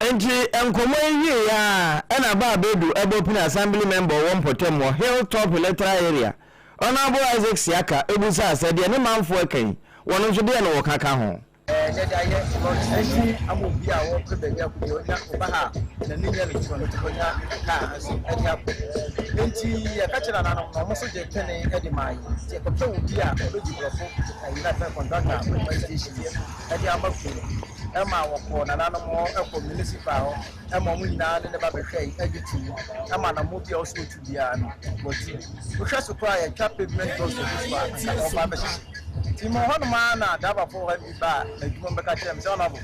Enti nkɔmmɔ yi wieeɛ ara ɛna Baa Bedu bɔ pini Assembly member ɔwɔ mpɔtam hɔ, Hill Top Electoral Area, Honourable Isaac Siaka bisaa sɛ deɛ ne manfoɔ reka yi, wɔn nso deɛn na wɔka ka ho? Ɛnɛ da yɛ lɔre station ama obi a ɔrepɛ baabi akɔ bi ɔnya ɔba ha a n'ani nyɛ no kyerɛ no ɔnya kaa nso ɛde akɔ. Nti yɛka kyerɛ nananom na wɔn nso gye pene de maa yɛn. Nti yɛkɔpɛ obi a ɔbɛgye borɔfo ayi na afɛn contractor a ɔbɛma station yi de ama kuo no. Ɛma wɔkɔɔ nananom hɔ kɔ municipal hɔ ma wɔn nyinaa ne ne ba bɛhwɛe gye too mu ma anammɔn bi a ɔwɔ sɛ ɔtu biara no watu. Wohwɛ so koraa a yɛtwa pavement blocks agu so a anka ɔreba abɛhyehye. Nti mewɔ hɔnom ara na driverfoɔ hɔ bi baa m'adwuma mu bɛka kyerɛɛ me sɛ Honourable,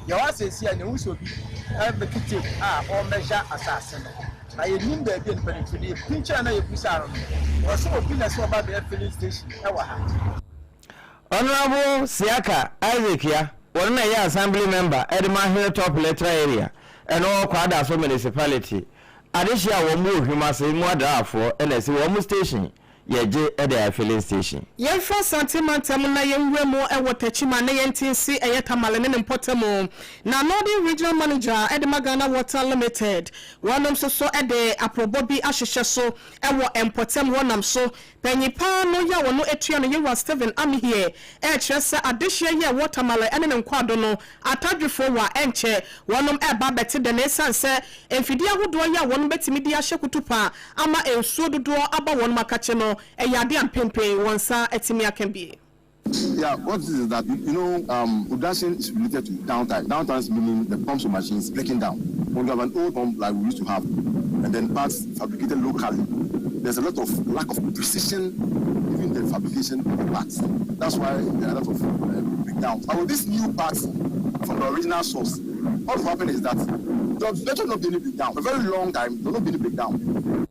yɛwɔ ha seesei a na yɛhu sɛ obi rebɛtwe tape a ɔremɛhya asase no na yɛnnim baabi a nipa no firi na yɛpinkyɛɛ na yɛbisaa no no ɔse obi na ɛsɛ ɔba abɛyɛ filling station wɔ ha. Honourable Siaka Isaac Ya, wɔno na ɛyɛ Assembly Member de ma Hilltop Electoral Area ɛno wɔ Kwadaso Municipality adehye a wɔn wɔ Hwim ase mu adraafoɔ na ɛsi wɔn station yɛgye de ayɛ filling station. Yɛmfa Asante mantam na yɛnwura mu wɔ Techiman na yɛnte nse ɛyɛ Tamale ne ne mpɔtamu. Na Northern Regional Manager de ma Ghana Water Limited wɔnom nso so de aprɔbɔ bi ahyehyɛ so wɔ mpɔtam hɔ nam so Panyin paa no yɛ a wɔno atua no Yewura Stephen Amihie ɛrekyerɛ sɛ adehyeɛ yi a ɛwɔ Tamale ne ne nkwaado no atadwefoɔ wɔ a ɛnkyɛ wɔnom ɛreba abɛte dɛ na ɛsiane sɛ mfidie ahodoɔ yi a wɔnom bɛtumi de ahyɛ kutupa ama nsuo dodoɔ aba wɔnom akakye no ɛyɛ adeɛ a mpenpen wɔn nsa atumi aka bi. Yeah, what it is is that you, you know, um, production is related to downtime. Downtime meaning the pumps or machines breaking down. When you have an old pump like we used to have, and then parts fabricated locally, there's a lot of lack of precision even the fabrication of the parts. That's why there are a lot of uh, breakdowns. But with these new parts from the original source, what will happen is that there will not be any breakdown. For a very long time, there will not be any breakdown.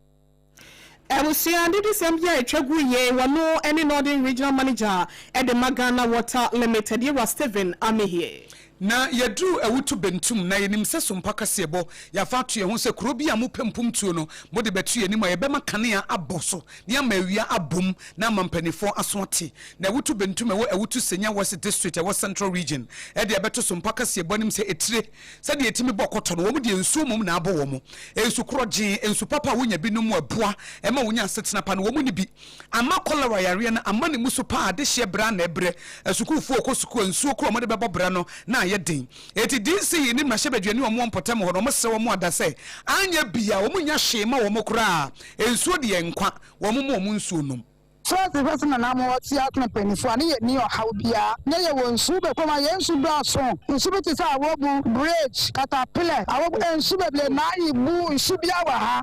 Abusua adedesɛm bi a etwa gu yie, wɔno ne Northern Regional Manager de ma Ghana Water Limited, Yewura Stephen Amehie. Na yɛduruu Awutu Bentum, na yɛnim sɛ Sompa kaseɛbɔ, yɛafa ato yɛn ho sɛ kuro bi a mopɛ mpomtuo no, mode bɛto yɛn anim a yɛbɛma kanea abɔ so, na yɛama awia abom, na ama mpaninfoɔ aso ate. Na Awutu Bentum ɛwɔ Awutu Senya West District ɛwɔ Central Region de abɛto Sompa kaseɛbɔ anim sɛ etire Sɛdeɛ ɛtumi bɔ kɔtɔ no, wɔn deɛ nsuo mmom na abɔ wɔn. Nsu korɔgyee, nsu papa a wonya bi nom a ɛboa ma wonya asetena pa no, wɔn nni bi. Ama kɔlera yareɛ no ama ne mu so paa, adehyeɛ brɛ ara na ɛbrɛ. Asukuufoɔ rekɔ sukuu a, nsuo korɔ a wɔde bɛbɔ bra no na ayɛ den. Enti DC ne mmarahyɛbadwani a wɔwɔ mpɔtam hɔ no, wɔsrɛ wɔn ada sɛ, anyɛ bi a, wɔnnya hwee mma wɔn koraa. Nsuo deɛ nkwa, wɔmma wɔn nsuo nnom. First first na na mo te atena mpanyinfoɔ a ne yɛ nni ɔhaw biaa ne yɛ wɔ nsu bɛ kurom a yɛn nsu dɔɔso nsu bi te sɛ awobu bridge katapilɛ awobu nsu bebree naayi bu nsu biaa wɔ ha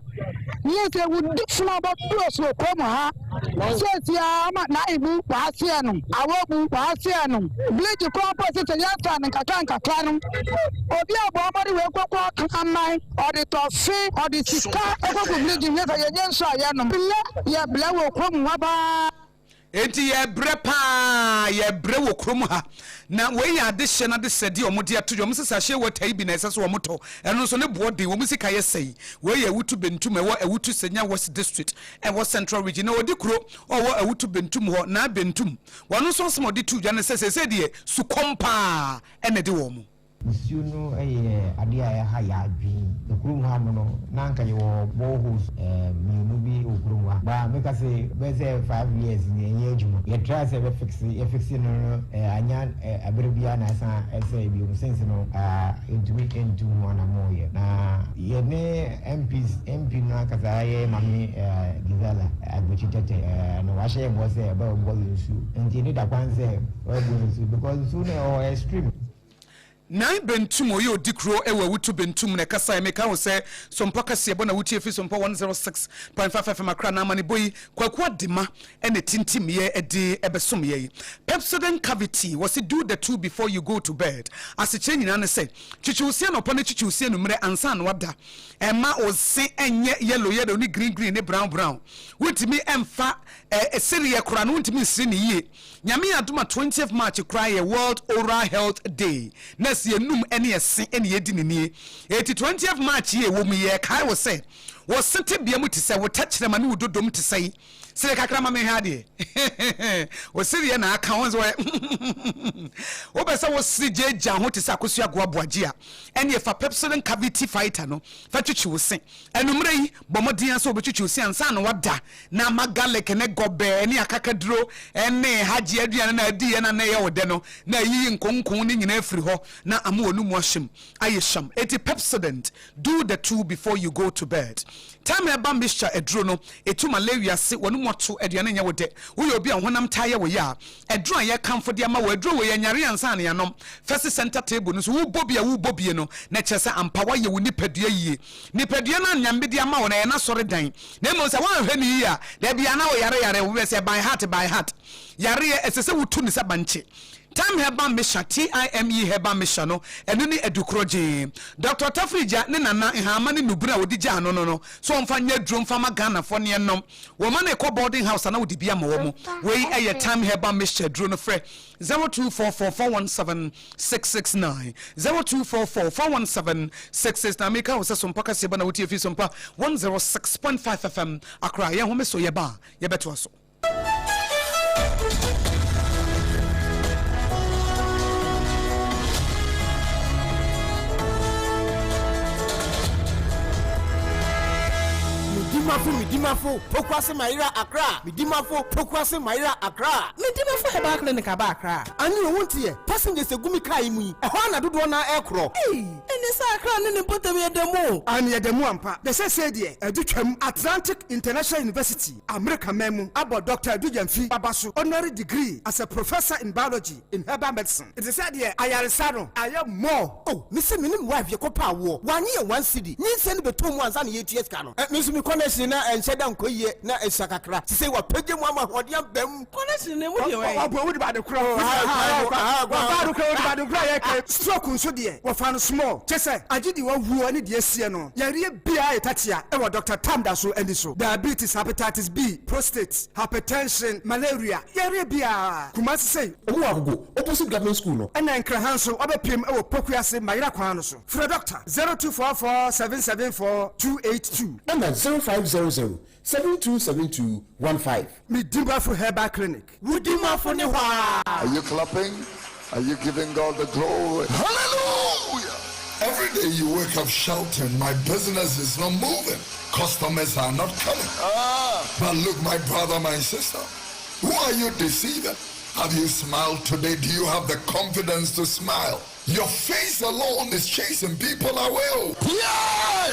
ne yɛ sɛ wudi funu ɔbɔ dɔɔso wɔ kurom ha sɛsi aa ama naayi bu waaseɛ no awobu waaseɛ no bridge koraa mpo sɛ sɛ yɛ sa no nkakra nkakra no obi a bɔ ɔmɔde wei kɔkɔ kraman ɔde tɔfe ɔde sika ɛkɔkɔ bridge nyɛ sɛ yɛ nyɛ nsu a yɛ nom blɛ Yɛbrɛ wɔ kurom ha paa. Enti yɛbrɛ paa, yɛbrɛ wɔ kurom ha. Na wei yɛ adehyeɛ no adesrɛdeɛ a wɔde ato dwa. Wɔn sɛ sachet water yi bi na ɛsɛ sɛ wɔtɔ. Ɛno nso ne boɔ den, wɔn sika yɛ sɛi. Wei yɛ Awutu Bentum ɛwɔ Awutu Senya West District ɛwɔ Central Region. Na ɔdi kuro a ɔwɔ Awutu Bentum hɔ, Naa Bentum. Wɔn nso asɛm a ɔde too dwa ne sɛ seesei deɛ sukɔm paa na ɛde wɔn. Nsuo no yɛ adeɛ a ɛha yɛn adwene. Kurom ha mo no, na anka yɛwɔ boreholes mmienu bi wɔ kurom ha. But meka se bɛyɛ sɛ 5 years ni ɛnyɛ adwuma. Yɛ try sɛ yɛbɛ fixe, yɛ fixe no no anya ɛberɛ biara na ɛsan ɛsɛe biom since no yɛntumi ntu ho anammɔn yɛ. Na yɛne MPs, MP no ankasa yɛ Maame Gisela Agbekyi Tetteh na wahyɛ yɛn bɔ sɛ ɔbɛbɔ yɛn nsuo. Nti ɛni da kwan sɛ ɔbɛbɔ yɛn nsuo because nsuo no ɛwɔ hɔ ɛyɛ stream. Nine Bentum ɔyɛ odikuro wɔ Awutu Bentum na ɛkasaeɛ. Meka wo sɛ Sompa kaseɛbɔ na wotie firi Sompa 106.5 FM Accra na amanebɔ yi Kwaku Adema na ɛtintimyɛ de bɛsom yɛn. Pepsodent Cavity wɔse do the two before you go to bed. Asekyerɛ nyinaa ne sɛ kyikyi wo se anɔpa na kyikyi wo se anummerɛ ansa na wada. Ɛmma wo se nyɛ yellow yellow ne green green ne brown brown. Wontumi mfa sereɛ koraa no wontumi nsere no yie. Nyame adom a twentieth March koraa yɛ World Oral Health Day na ɛsɛ yɛnum ne ɛse ne yɛdi no nie. Enti twentieth March yi a ɛwɔ mu yi yɛrekae wo sɛ wo se tebea mu te sɛ, wo tɛkyerɛma ne wo dodom te sɛn? Sere kakra ma menhwɛ adeɛ. Wo sereɛ na aka wo sɛ wɔyɛ wopɛ sɛ wo sere gyaagyaa ho te sɛ akosua agoa boagye a, ɛneɛ fa Pepsodent Cavity Fighter no fa twitwi wo se. Anwummerɛ yi, bɔ mmɔden ara sɛ wobɛtwitwi wo se ansa na woada, na ama garlic ne gɔbɛ ne akakaduro ne hagye aduane no a adiiɛ no a na ɛyɛ wo dɛ no, na ayiyi nkonkon no nyinaa afiri hɔ na ama w'anomu ahyem ayɛ hwam. Enti Pepsodent, do the two before you go to bed. Time herbal mixture aduro no, ɛtu malaria ase, w'anomu ato, aduane nyɛ wo dɛ, woyɛ obi a wo honam taa yɛ wo ya a, aduro a yɛkamfo de ama wo, aduro wei ɛnyare ansa na yɛanom. Fa si center table no so, wobɔ bi a wobɔ bie no, na kyerɛ sɛ ampa woayɛ wo nipadua yie. Nipadua no a Nyame de ama wo no, ɛyɛ n'asɔredan. Na mmom sɛ woanhwɛ no yie a, da biara na woyareyare, wobɛyɛ sɛ by heart, by heart. Yareɛ, ɛsɛ sɛ wotu no sɛ bankye. Thyme Herbal Mixture, TIME Herbal Mixture no, ɛno ne adukorɔ gyee. Dɔkta Tafirigya ne Nana Nhaama ne Nubunu a wɔde gyaa no no no, sɛ wɔmfa nyɛ aduro mfa ma Ghanafoɔ ne yɛnnom. Wɔma no rekɔ boarding house a na wɔde bi ama wɔn. Wei yɛ Thyme Herbal Mixture aduro no. Frɛ 0244 417 669 0244 417 669 Meka wo sɛ Sompa kaseɛ ba na wotie fi Sompa 106.5 FM Accra. Yɛn home so yɛba a yɛbɛtoa so. Medimafo Medimafo Pokuase Mayera Accra Medimafo Pokuase Mayera Accra. Medimafo Herbal Clinic aba Accra. Anne o, wonte ɛ? Passengers egu me car yi mu yi, ɛhɔ ara na dodoɔ no ara rekorɔ. Ei, ɛnneɛ sɛ Accra ne ne mpɔtam yɛ da mu o. Anne, yɛda mu ampa. Na seesei deɛ, adu twam. Atlantic International University, Amerika man mu, abɔ Dɔkta Adu Gyamfi aba so honorary degree as a Professor in Biology in Herbal Medicine. Nti sɛ deɛ ayaresa no ayɛ more. Oh, me se me ne me wife yɛkɔ pɛ awoɔ, wannye yɛn one cedi, nyinsɛn no bɛtɔɔ mu ansa na yɛretua sika no. Eh, me nso me connection no ɛnhyɛ da nkɔ yie, na ɛsua kakra. Sesei wapagya mu ama ahoɔden aba mu. Connection no emu deɛ wɛn? Ɔbɔ wodi baade korɔ. Wɔfa ade korɔ wodi baade korɔ a yɛka. Stroke nso deɛ wɔfa no small kyɛ sɛ agye deɛ wawuo ne deɛ asie no yareɛ biara yɛ tatia ɛwɔ Doctor Tam da so ani so diabetes hepatitis B prostate hypertension malaria yareɛ biara Kumasi sei. Ɔmo wɔ Agogo opposite government school no. Ɛna Nkran ha nso wabɛpiem ɛwɔ Pokuase Mayera kwan no so frɛ Doctor 0244 774 282. Ɛna 0500 7272 15. Medimafo Herbal Clinic. Wo dimafo ne hɔ aa. Are you clapping? Are you giving God the glory? Hallelujah! Every day you wake up shouting, My business is not moving. Customers are not coming. Ah. But look, my brother, my sister, who are you deceiving? Have you smiled today? Do you have the confidence to smile? Your face alone is chasing people away. Yeah!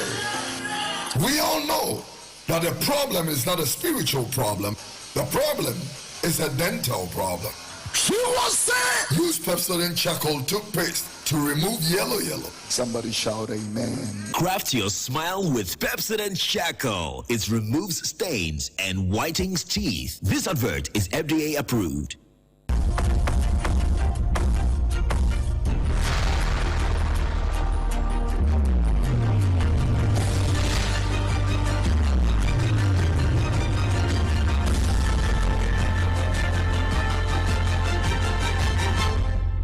We all know that the problem is not a spiritual problem. The problem is a dental problem. She was saying, use Pepsodent charcoal toothpaste to remove yellow yellow. Somebody shout amen. Craft your smile with Pepsodent Charcoal. It removes stains and whitens teeth. This advert is FDA approved.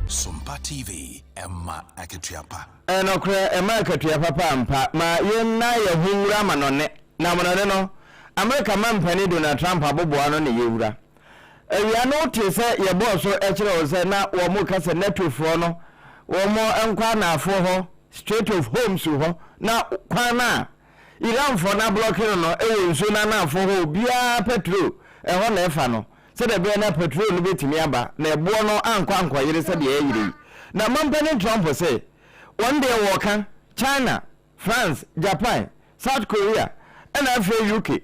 Sompa TV, ɛma akatua pa. Nokorɛ, ɛma akatua papa ampa. Ma yɛnna yɛn ho nwura amanɔne, na amanɔne no, Amerika mampanin Donald Trump aboboa ano na yɛwura. Awia no wotee sɛ yɛbɔɔ so kyerɛɛ wo sɛ na wɔreka sɛ NATOfoɔ no wɔn nkɔ anaafoɔ hɔ, Strait of Hormuz hɔ, na kwan no a Iranfoɔ no ablɔke no no wɔ nsuo no anaafoɔ hɔ obiara pɛtro ɛhɔ na ɛfa no sɛdeɛ ɛbɛyɛ na pɛtro no bɛtumi aba na ɛboɔ no ankɔ ankɔyere sɛdeɛ ɛyere yi. Na Mampanin Trump se wɔn deɛ wɔreka China, France, Japan, South Korea ɛna afei UK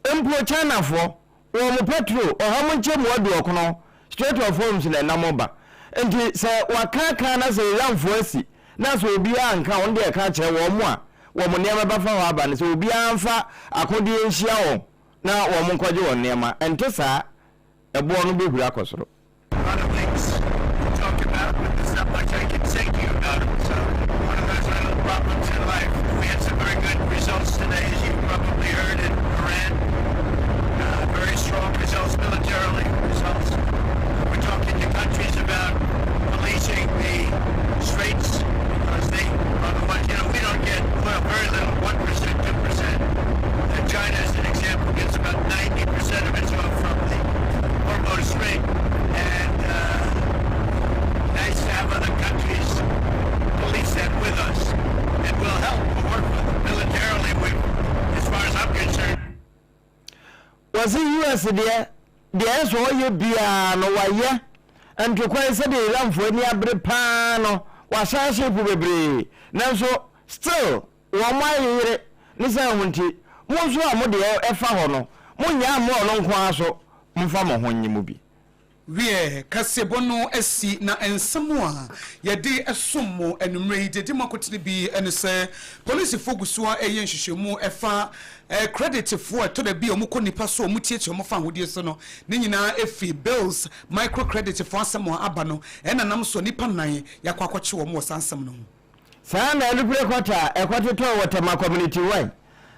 mpo Chinafoɔ Wɔn pɛtro ɔha mu nkyɛmu aduɔkono, Strait of Hormuz na ɛnam ba. Enti sɛ wɔakaaka na sɛ Iranfoɔ asi na sɛ obiara anka wɔn deɛ ɛka kyerɛ wɔn a wɔn nneɛma bɛfa hɔ aba no sɛ obiara mfa akodeɛ nhyia wɔn na wɔn nkɔgye wɔn nneɛma. Ɛnte saa, ɛboɔ no bɛhuri akɔ soro. Wɔse US deɛ, deɛ ɛsɛ ɔyɛ biara no wayɛ, ntokwa yi sɛdeɛ Iranfoɔ ani abere paa no wasan ahye po bebree, nanso still wɔn ayeyere ne saa ho nti, mo nso a mo deɛ ɛfa hɔ no, monnyaa mma ɔno nko ara so, momfa mo ho nnye mu bi. Wiɛ, kaseɛbɔ no asi, na nsɛm a yɛde som mo anwummerɛ yi deɛ ɛdi mu akotene bi ne sɛ, polisifoɔ gu so ara reyɛ nhwehwɛmu ɛfa kreditfoɔ a ɛtɔ da bi a wɔkɔ nnipa so a wɔtiatia wɔn fa ahodeɛ so no. Ne nyinaa ɛfiri Bills microcreditfoɔ asɛm a aba no ɛna nam so a nnipa nnan yɛakɔ akɔkye wɔn wɔ saa nsɛm no ho. Saa ara na alupre kwata a ɛkɔtetɔɔ wɔ Tema Community One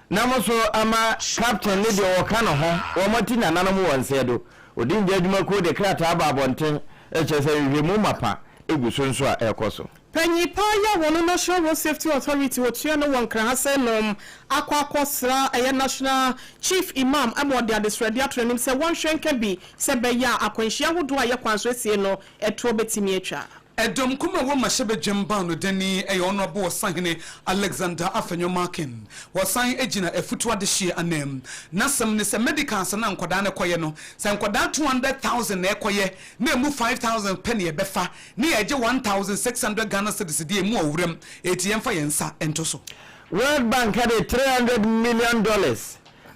na mo so ama Captain ne deɛ ɔka ne ho wɔn ati nananom wɔ nsɛɛ do. Odingya adwumakuo de krataa aba abɔnten kyerɛ sɛ nhwehwɛmu mapa gu so nso a ɛrekɔ so. Panyin paa yi a wɔno National Road Safety Authority wɔtua no wɔ Nkran ha sɛ nom akɔ akɔ sra ɛyɛ National Chief Imam ma ɔde adesrɛdeɛ ato n'anim sɛ wɔnhwɛ nka bi sɛ ɛbɛyɛ a akwanhyia ahodoɔ a ɛyɛ kwan so asie no ɛtoɔ bɛtumi atwa. Ɛdɔm kum a ɛwɔ mmarahyɛbadwam baanodani yɛ Honourable Ɔsahene Alexander Afenyo Markin. Ɔsan gyina Afutu Adehyeɛ ananmu. N'asɛm ne sɛ medicals no a nkwadaa no kɔyɛ no, sɛ nkwadaa 200,000 na ɛkɔyɛ na ɛmu 5,000 pɛ na yɛbɛfa ne yɛgye 1,600 Ghana cedis deɛ ɛmu ɔwerɛm, enti yɛmfa yɛn nsa nto so. World Bank de $300 million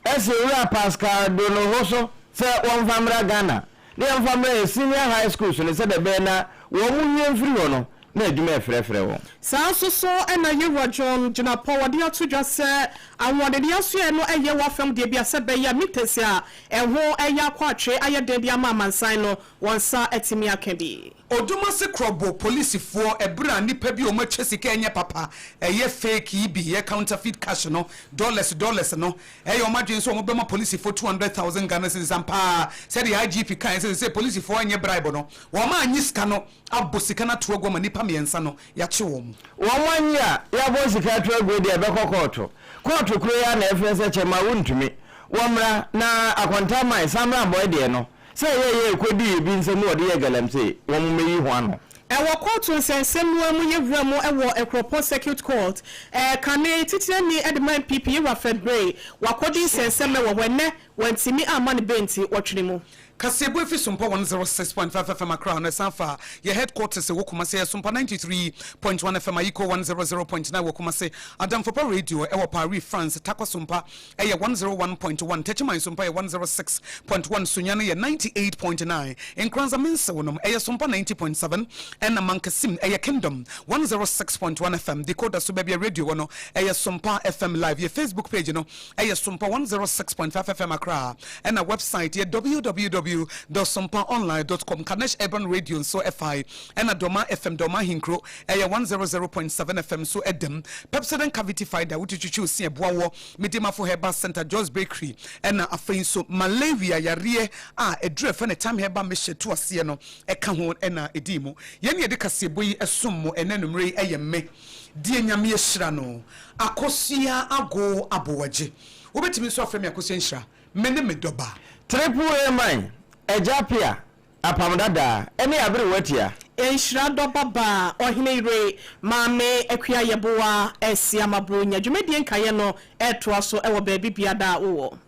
asi Owura Pascal Donoho so sɛ wɔmfa mmra Ghana na yɛmfa mmra yɛn senior high schools no sɛdeɛ ɛbɛyɛ na wɔn nwie mfiri hɔ no na adwuma refrɛfrɛ wɔn. Saa nso so na Yewura John Jinapor ɔde ato dwa sɛ ahoɔdenne asoɛe no yɛ wɔ afam deɛ bi a sɛ ɛbɛyɛ a meters a ɛho yɛ akɔ atwe ayɛ den de ama amansan no wɔn nsa atumi aka bi. Odumase Krɔbo polisifoɔ ɛberɛ a nnipa bi a wɔn atwa sika ɛnyɛ papa ɛyɛ fake yi bi yɛ counterfeit cash no dollars dollars no Ɛyɛ wɔn adwene sɛ wɔbɛma polisifo 200,000 Ghana cedis ampa ara sɛdeɛ IGP kaeɛ sɛ seesei polisifoɔ nyɛ bribe no, wɔn annye sika no abɔ sika no ato agu ama nnipa mmiɛnsa no yɛakye wɔn. Wɔn annye a yɛabɔ sika ato agu deɛ ɛbɛkɔ kɔɔto. Kɔɔto koro yi ara na ɛfrɛ sɛ kyɛmma wontumi. Wɔmmra na Akonta Mine, Samra Boy deɛ no, Sɛ ɛyɛ yɛ ɛkɔdii ebi nsam na wɔde yɛɛ galamsey, wɔn mmɛyi ho ano. Ɛwɔ kɔɔto nsɛnsɛm no ara mu yɛ wura mu wɔ Nkuropɔn Circuit Court. Kane titenani de ma NPP Yewura Fred Gray wakɔdi nsɛnsɛmɛ wɔ hɔ ɛnnɛ wantumi amma ne bail nti wɔtwene mu. Kaseɛbɔ efi Sompa 106.5 FM Accra no ɛsan fa yɛ headquarters ɛwɔ Kumasi ɛyɛ Sompa 93.1 FM Ayiko 100.9 wɔ Kumasi Adamfopa Radio ɛwɔ Paris France Tarkwa Sompa ɛyɛ 101.1, Techiman Sompa yɛ 106.1, Sunyani yɛ 98.9, Nkoranza Mensew nom ɛyɛ Sompa 90.7, ɛna Mankasim ɛyɛ Kingdom 106.1 FM, Decoder so baabi a radio wɔ no ɛyɛ Sompa FM Live, yɛ Facebook page no ɛyɛ Sompa 106.5 FM Accra, ɛna website yɛ www dot sompaonline dot com, Kanesh Urban Radio nso ɛfae, ɛna Dɔma FM Dɔma Ahenkuro ɛyɛ 100.7 FM nso ɛdam, Pepsodent Cavity Finder wode twitwi wo se ɛboa woɔ. Medimafo Herbal Centre, Jos Bakery, ɛna afei nso Malaria yareɛ a aduru a yɛfrɛ no Thyme Herbal Mixture tu aseɛ no ka ho na ɛdii mu. Yɛn ne yɛde kaseɛbɔ yi som mo ɛnnɛ anwummerɛ yi ɛyɛ me, deɛ Nyame ahyira no, Akosua Ago Aboagye. Wobɛtumi nso afrɛ me Akosua Nhyira. Me ne me dɔba. Triple A man, Agya Appiah, Apam Dada ne Aberewa Tia. Nhyira dɔ ba ba Ɔhene yere Maame Akua Yeboah Asiamah Buronya dwumadie nkaeɛ no ɛtoa so wɔ baabi biada a wowɔ.